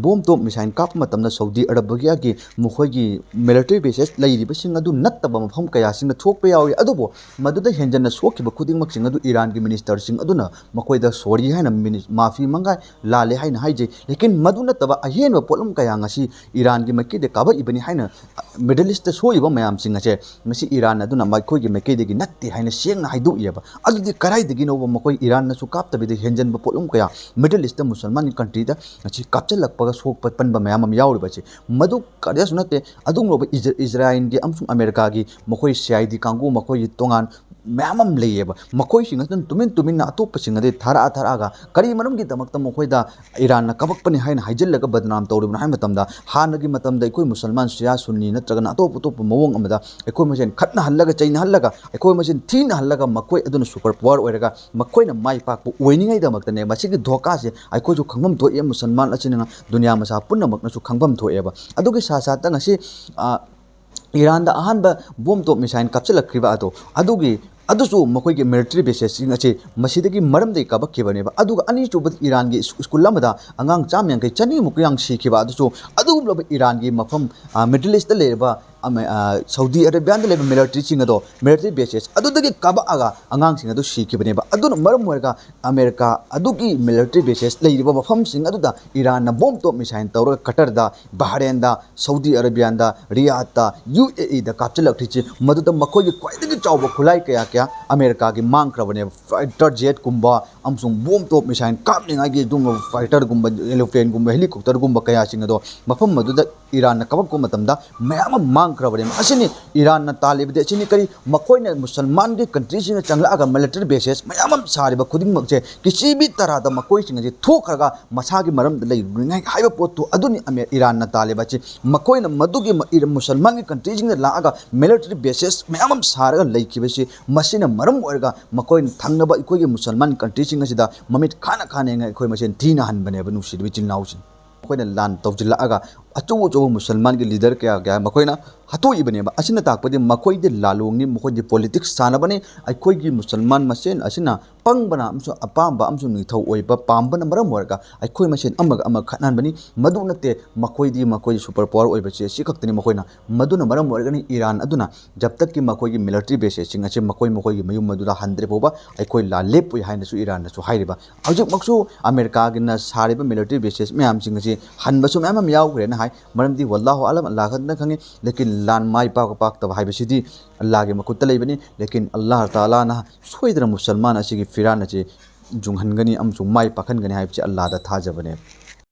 ꯕꯣꯝ ꯇꯣꯞ ꯃꯤꯁꯥꯏꯜ ꯀꯥꯞꯄ ꯃꯇꯝꯗ ꯁꯥꯎꯗꯤ ꯑꯔꯕꯤꯌꯥꯒꯤ ꯃꯈꯣꯏꯒꯤ ꯃꯤꯂꯤꯇꯔꯤ ꯕꯦꯁꯦꯁ ꯂꯩꯔꯤꯕꯁꯤꯡ ꯑꯗꯨ ꯅꯠꯇꯕ ꯃꯐꯝ ꯀꯌꯥꯁꯤꯡꯗ ꯁꯣꯛꯄ ꯌꯥꯎꯏ꯫ ꯑꯗꯨꯕꯨ ꯃꯗꯨꯗ ꯍꯦꯟꯖꯟꯅ ꯁꯣꯛꯈꯤꯕ ꯈꯨꯗꯤꯡꯃꯛꯁꯤꯡ ꯑꯗꯨ ꯏꯔꯥꯟꯒꯤ ꯃꯤꯅꯤꯁꯇꯔꯁꯤꯡ ꯑꯗꯨꯅ ꯃꯈꯣꯏꯗ ꯁꯣꯔꯤ ꯍꯥꯏꯅ ꯃꯤꯅꯤ-, ꯃꯥꯐꯤ ꯃꯪꯒꯥꯏ ꯂꯥꯜꯂꯦ ꯍꯥꯏꯅ ꯍꯥꯏꯖꯩ꯫ ꯂꯦꯀꯤꯟ ꯃꯗꯨ ꯅꯠꯇꯕ ꯑꯍꯦꯟꯕ ꯄꯣꯠꯂꯝ ꯀꯌꯥ ꯉꯁꯤ ꯏꯔꯥꯟꯒꯤ ꯃꯥꯏꯀꯩꯗ ꯀꯥꯞꯂꯛꯏꯕꯅꯤ ꯍꯥꯏꯅ ꯃꯤꯗꯜ ꯏꯁꯇ ꯁꯣꯛꯏꯕ ꯃꯌꯥꯝꯁꯤꯡ ꯑꯁꯦ ꯉꯁꯤ ꯏꯔꯥꯟ ꯑꯗꯨꯅ ꯃꯈꯣꯏꯒꯤ ꯃꯥꯏꯀꯩꯗꯒꯤ ꯅꯠꯇꯦ ꯍꯥꯏꯅ ꯁꯦꯡꯅ ꯍꯥꯏꯗꯣꯛꯏꯑꯕ꯫ ꯑꯗꯨꯗꯤ ꯀꯗꯥꯏꯗꯒꯤꯅꯣꯕ ꯃꯈꯣꯏ ꯏꯔꯥꯟꯅꯁꯨ ꯀꯥꯞꯇꯕꯤꯗ ꯍꯦꯟꯖꯟꯕ ꯄꯣꯠꯂꯝ ꯀꯌꯥ ꯃꯤꯗꯜ ꯏꯁꯇ ꯃꯨꯁꯜꯃꯥꯟꯒꯤ ꯀꯟꯇ꯭ꯔꯤꯗ ꯉꯁꯤ ꯀꯥꯞꯁꯤꯜꯂꯛꯄꯒ ꯁꯣꯛꯄ ꯄꯟꯕ ꯃꯌꯥꯝ ꯑꯃ ꯌꯥꯎꯔꯤꯕꯁꯦ? ꯃꯗꯨ ꯀꯔꯤꯁꯨ ꯅꯠꯇꯦ꯫ ꯑꯗꯨꯒꯨꯝꯂꯕ ꯏꯖ-, ꯏꯖꯔꯥꯏꯜꯒꯤ ꯑꯃꯁꯨꯡ ꯑꯃꯦꯔꯤꯀꯥꯒꯤ ꯃꯈꯣꯏ ꯁꯤ ꯑꯥꯏ ꯗꯤ ꯀꯥꯡꯕꯨ, ꯃꯈꯣꯏꯒꯤ ꯇꯣꯉꯥꯟ ꯃꯌꯥꯝ ꯑꯃ ꯂꯩꯌꯦꯕ꯫ ꯃꯈꯣꯏꯁꯤꯡ ꯑꯗꯨꯅ ꯇꯨꯃꯤꯟ ꯇꯨꯃꯤꯟꯅ ꯑꯇꯣꯞꯄꯁꯤꯡ ꯑꯗꯩ ꯊꯥꯔꯛꯑ ꯊꯥꯔꯛꯑꯒ ꯀꯔꯤ ꯃꯔꯝꯒꯤꯗꯃꯛꯇ ꯃꯈꯣꯏꯗ ꯏꯔꯥꯟꯅ ꯀꯥꯄꯛꯄꯅꯤ ꯍꯥꯏꯅ ꯍꯥꯏꯖꯤꯜꯂꯒ ꯕꯗꯅꯥꯝ ꯇꯧꯔꯤꯕꯅꯣ ꯍꯥꯏꯕ ꯃꯇꯝꯗ, ꯍꯥꯟꯅꯒꯤ ꯃꯇꯝꯗ ꯑꯩꯈꯣꯏ ꯃꯨꯁꯜꯃꯥꯟ ꯁꯤꯌꯥ ꯁꯨꯟꯅꯤ ꯅꯠꯇ꯭ꯔꯒꯅ ꯑꯇꯣꯞ ꯑꯇꯣꯞꯄ ꯃꯑꯣꯡ ꯑꯃꯗ ꯑꯩꯈꯣꯏ ꯃꯁꯦꯟ ꯈꯠꯅꯍꯜꯂꯒ, ꯆꯩꯅꯍꯜꯂꯒ, ꯑꯩꯈꯣꯏ ꯃꯁꯦꯟ ꯊꯤꯅꯍꯜꯂꯒ ꯃꯈꯣꯏ ꯑꯗꯨꯅ ꯁꯨꯄꯔ ꯄꯋꯥꯔ ꯑꯣꯏꯔꯒ ꯃꯈꯣꯏꯅ ꯃꯥꯏ ꯄꯥꯛꯄ ꯑꯣꯏꯅꯤꯡꯉꯩꯗꯃꯛꯇꯅꯦ꯫ ꯃꯁꯤꯒꯤ ꯙꯣꯀꯥꯁꯦ ꯑꯩꯈꯣꯏꯁꯨ ꯈꯪꯐꯝ ꯊꯣꯛꯑꯦ, ꯃꯨꯁꯜꯃꯥꯟ ꯑꯁꯤꯅ ꯗꯨꯅꯤꯌꯥ ꯃꯁꯥ ꯄꯨꯝꯅꯃꯛꯅꯁꯨ ꯈꯪꯐꯝ ꯊꯣꯛꯑꯦꯕ꯫ ꯑꯗꯨꯒꯤ ꯁꯥ ꯁꯥꯠꯇ ꯉꯁꯤ, ꯑ, ꯏꯔꯥꯟꯗ ꯑꯍꯥꯟꯕ ꯕꯣꯝ ꯇꯣꯞ ꯃꯤꯁꯥꯏꯜ ꯀꯥꯞꯁꯤꯜꯂꯛꯈꯤꯕ ꯑꯗꯣ, ꯑꯗꯨꯒꯤ, ꯑꯗꯨꯁꯨ ꯃꯈꯣꯏꯒꯤ ꯃꯤꯂꯤꯇꯔꯤ ꯕꯦꯁꯦꯁꯁꯤꯡ ꯑꯁꯤ ꯃꯁꯤꯗꯒꯤ ꯃꯔꯝꯗꯒꯤ ꯀꯥꯞꯄꯛꯈꯤꯕꯅꯦꯕ꯫ ꯑꯗꯨꯒ ꯑꯅꯤꯁꯨꯕꯗ ꯏꯔꯥꯟꯒꯤ ꯁ꯭ꯀꯨ-, ꯁ꯭ꯀꯨꯜ ꯑꯃꯗ ꯑꯉꯥꯡ ꯆꯥꯝ ꯌꯥꯡꯈꯩ, ꯆꯅꯤꯃꯨꯛꯀ ꯌꯥꯝ ꯁꯤꯈꯤꯕ ꯑꯗꯨꯁꯨ ꯑꯗꯨꯒꯨꯝꯂꯕ ꯏꯔꯥꯟꯒꯤ ꯃꯐꯝ, ꯑ, ꯃꯤꯗꯜ ꯏꯁꯇ ꯂꯩꯔꯤꯕ ꯑꯃ-, ꯑ, ꯁꯥꯎꯗꯤ ꯑꯔꯦꯕꯤꯌꯥꯗ ꯂꯩꯕ ꯃꯤꯂꯤꯇꯔꯤꯁꯤꯡ ꯑꯗꯣ, ꯃꯤꯂꯤꯇꯔꯤ ꯕꯦꯁꯦꯁ ꯑꯗꯨꯗꯒꯤ ꯀꯥꯕꯛꯑꯒ ꯑꯉꯥꯡꯁꯤꯡ ꯑꯗꯨ ꯁꯤꯈꯤꯕꯅꯦꯕ꯫ ꯑꯗꯨꯅ ꯃꯔꯝ ꯑꯣꯏꯔꯒ ꯑꯃꯦꯔꯤꯀꯥ ꯑꯗꯨꯒꯤ ꯃꯤꯂꯤꯇꯔꯤ ꯕꯦꯁꯦꯁ ꯂꯩꯔꯤꯕ ꯃꯐꯝꯁꯤꯡ ꯑꯗꯨꯗ ꯏꯔꯥꯟꯅ ꯕꯣꯝ ꯇꯣꯞ ꯃꯤꯁꯥꯏꯜ ꯇꯧꯔꯒ ꯀꯇꯔꯗ, ꯕꯍꯔꯦꯟꯗ, ꯁꯥꯎꯗꯤ ꯑꯔꯦꯕꯤꯌꯥꯗ, ꯔꯤꯌꯥꯗꯇ, ꯌꯨ ꯑꯦ ꯏꯗ ꯀꯥꯞꯁꯤꯜꯂꯛꯈ꯭ꯔꯤꯁꯤ, ꯃꯗꯨꯗ ꯃꯈꯣꯏꯒꯤ ꯈ꯭ꯋꯥꯏꯗꯒꯤ ꯆꯥꯎꯕ ꯈꯨꯠꯂꯥꯏ ꯀꯌꯥ ꯀꯌꯥ ꯑꯃꯦꯔꯤꯀꯥꯒꯤ ꯃꯥꯡꯈ꯭ꯔꯕꯅꯦꯕ꯫ ꯐꯥꯏꯇꯔ ꯖꯦꯠꯀꯨꯝꯕ ꯑꯃꯁꯨꯡ ꯕꯣꯝ ꯇꯣꯞ ꯃꯤꯁꯥꯏꯜ ꯀꯥꯞꯅꯤꯡꯉꯥꯏꯒꯤ ꯑꯗꯨꯒꯨꯝꯕ ꯐꯥꯏꯇꯔꯒꯨꯝꯕ, ꯑꯦꯔꯣꯄ꯭ꯂꯦꯟꯒꯨꯝꯕ, ꯍꯦꯂꯤꯀꯣꯞꯇꯔꯒꯨꯝꯕ ꯀꯌꯥꯁꯤꯡ ꯑꯗꯣ ꯃꯐꯝ ꯑꯗꯨꯗ ꯏꯔꯥꯟꯅ ꯀꯥꯞꯄꯛꯄ ꯃꯇꯝꯗ ꯃꯌꯥꯝ ꯑꯃ ꯃꯥꯡꯈ꯭ꯔꯕꯅꯦꯕ꯫ ꯑꯁꯤꯅꯤ ꯏꯔꯥꯟꯅ ꯇꯥꯜꯂꯤꯕꯗꯤ, ꯑꯁꯤꯅꯤ ꯀꯔꯤ? ꯃꯈꯣꯏꯅ ꯃꯨꯁꯜꯃꯥꯟꯒꯤ ꯀꯟꯇ꯭ꯔꯤꯁꯤꯡꯗ ꯆꯪꯂꯛꯑꯒ ꯃꯤꯂꯤꯇꯔꯤ ꯕꯦꯁꯦꯁ ꯃꯌꯥꯝ ꯑꯃ ꯁꯥꯔꯤꯕ ꯈꯨꯗꯤꯡꯃꯛꯁꯦ, ꯀꯤꯁꯤ ꯕꯤ ꯇꯔꯥꯗ ꯃꯈꯣꯏꯁꯤꯡ ꯑꯁꯤ ꯊꯣꯛꯈ꯭ꯔꯒ ꯃꯁꯥꯒꯤ ꯃꯔꯝꯗ ꯂꯩꯔꯨꯅꯤꯉꯥꯏ ꯍꯥꯏꯕ ꯄꯣꯠꯇꯨ ꯑꯗꯨꯅꯤ ꯑꯃꯦ-, ꯏꯔꯥꯟꯅ ꯇꯥꯜꯂꯤꯕ ꯑꯁꯤ꯫ ꯃꯈꯣꯏꯅ ꯃꯗꯨꯒꯤ ꯃ-, ꯏꯔ-, ꯃꯨꯁꯜꯃꯥꯟꯒꯤ ꯀꯟꯇ꯭ꯔꯤꯁꯤꯡꯗ ꯂꯥꯛꯑꯒ ꯃꯤꯂꯤꯇꯔꯤ ꯕꯦꯁꯦꯁ ꯃꯌꯥꯝ ꯑꯃ ꯁꯥꯔꯒ ꯂꯩꯈꯤꯕꯁꯤ, ꯃꯁꯤꯅ ꯃꯔꯝ ꯑꯣꯏꯔꯒ ꯃꯈꯣꯏꯅ ꯊꯪꯅꯕ ꯑꯩꯈꯣꯏꯒꯤ ꯃꯨꯁꯜꯃꯥꯟ ꯀꯟꯇ꯭ꯔꯤꯁꯤꯡ ꯑꯁꯤꯗ ꯃꯃꯤꯠ ꯈꯥꯅ ꯈꯥꯅ ꯌꯦꯡꯉ ꯑꯩꯈꯣꯏ ꯃꯁꯦꯟ ꯊꯤꯅ ꯍꯟꯕꯅꯦꯕ, ꯅꯨꯡꯁꯤꯔꯤꯕ ꯏꯆꯤꯜ ꯏꯅꯥꯎꯁꯤꯡ꯫ ꯃꯈꯣꯏꯅ ꯂꯥꯟ ꯇꯧꯁꯤꯜꯂꯛꯑꯒ ꯑꯆꯧ ꯑꯆꯧꯕ ꯃꯨꯁꯜꯃꯥꯟꯒꯤ ꯂꯤꯗꯔ ꯀꯌꯥ ꯀꯌꯥ ꯃꯈꯣꯏꯅ ꯍꯥꯠꯇꯣꯛꯏꯕꯅꯦꯕ꯫ ꯑꯁꯤꯅ ꯇꯥꯛꯄꯗꯤ ꯃꯈꯣꯏꯗꯤ ꯂꯥꯂꯣꯡꯅꯤ, ꯃꯈꯣꯏꯗꯤ ꯄꯣꯂꯤꯇꯤꯛꯁ ꯁꯥꯟꯅꯕꯅꯤ꯫ ꯑꯩꯈꯣꯏꯒꯤ ꯃꯨꯁꯜꯃꯥꯟ ꯃꯁꯦꯟ ꯑꯁꯤꯅ ꯄꯪꯕꯅ ꯑꯃꯁꯨꯡ ꯑꯄꯥꯝꯕ ꯑꯃꯁꯨꯡ ꯅꯤꯡꯊꯧ ꯑꯣꯏꯕ ꯄꯥꯝꯕꯅ ꯃꯔꯝ ꯑꯣꯏꯔꯒ ꯑꯩꯈꯣꯏ ꯃꯁꯦꯟ ꯑꯃꯒ ꯑꯃꯒ ꯈꯠꯅꯍꯟꯕꯅꯤ꯫ ꯃꯗꯨ ꯅꯠꯇꯦ, ꯃꯈꯣꯏꯗꯤ ꯃꯈꯣꯏ ꯁꯨꯄꯔ ꯄꯥꯋꯔ ꯑꯣꯏꯕꯁꯦ ꯑꯁꯤ ꯈꯛꯇꯅꯤ ꯃꯈꯣꯏꯅ꯫ ꯃꯗꯨꯅ ꯃꯔꯝ ꯑꯣꯏꯔꯒꯅꯤ ꯏꯔꯥꯟ ꯑꯗꯨꯅ ꯖꯕ ꯇꯛꯀꯤ ꯃꯈꯣꯏꯒꯤ ꯃꯤꯂꯤꯇꯔꯤ ꯕꯦꯁꯦꯁꯁꯤꯡ ꯑꯁꯤ ꯃꯈꯣꯏ ꯃꯈꯣꯏꯒꯤ ꯃꯌꯨꯝ ꯑꯗꯨꯗ ꯍꯟꯗ꯭ꯔꯤ ꯐꯥꯎꯕ ꯑꯩꯈꯣꯏ ꯂꯥꯟ ꯂꯦꯞꯄꯣꯏ ꯍꯥꯏꯅꯁꯨ ꯏꯔꯥꯟꯅꯁꯨ ꯍꯥꯏꯔꯤꯕ꯫ ꯍꯧꯖꯤꯛꯃꯛꯁꯨ ꯑꯃꯦꯔꯤꯀꯥꯒꯤꯅ ꯁꯥꯔꯤꯕ ꯃꯤꯂꯤꯇꯔꯤ ꯕꯦꯁꯦꯁ ꯃꯌꯥꯝꯁꯤꯡ ꯑꯁꯤ ꯍꯟꯕꯁꯨ ꯃꯌꯥꯝ ꯑꯃ ꯌꯥꯎꯈ꯭ꯔꯦꯅ ꯍꯥꯏ꯫ ꯃꯔꯝꯗꯤ ꯋꯥꯜꯂꯥꯍꯨ ꯑꯥꯂꯝ, ꯑꯜꯂꯥꯍ ꯈꯛꯇꯅ ꯈꯪꯉꯤ꯫ ꯂꯦꯀꯤꯟ ꯂꯥꯟ ꯃꯥꯏ ꯄꯥꯛꯄ ꯄꯥꯛꯇꯕ ꯍꯥꯏꯕꯁꯤꯗꯤ ꯑꯜꯂꯥꯍꯒꯤ ꯃꯈꯨꯠꯇ ꯂꯩꯕꯅꯤ꯫ ꯂꯦꯀꯤꯟ ꯑꯜꯂꯥꯍ ꯇꯥꯂꯥꯅ ꯁꯣꯏꯗꯅ ꯃꯨꯁꯜꯃꯥꯟ ꯑꯁꯤꯒꯤ ꯐꯤꯔꯥꯟ ꯑꯁꯤ ꯌꯨꯡꯍꯟꯒꯅꯤ ꯑꯃꯁꯨꯡ ꯃꯥꯏ ꯄꯥꯛꯍꯟꯒꯅꯤ ꯍꯥꯏꯕꯁꯤ ꯑꯜꯂꯥꯍꯗ ꯊꯥꯖꯕꯅꯦ꯫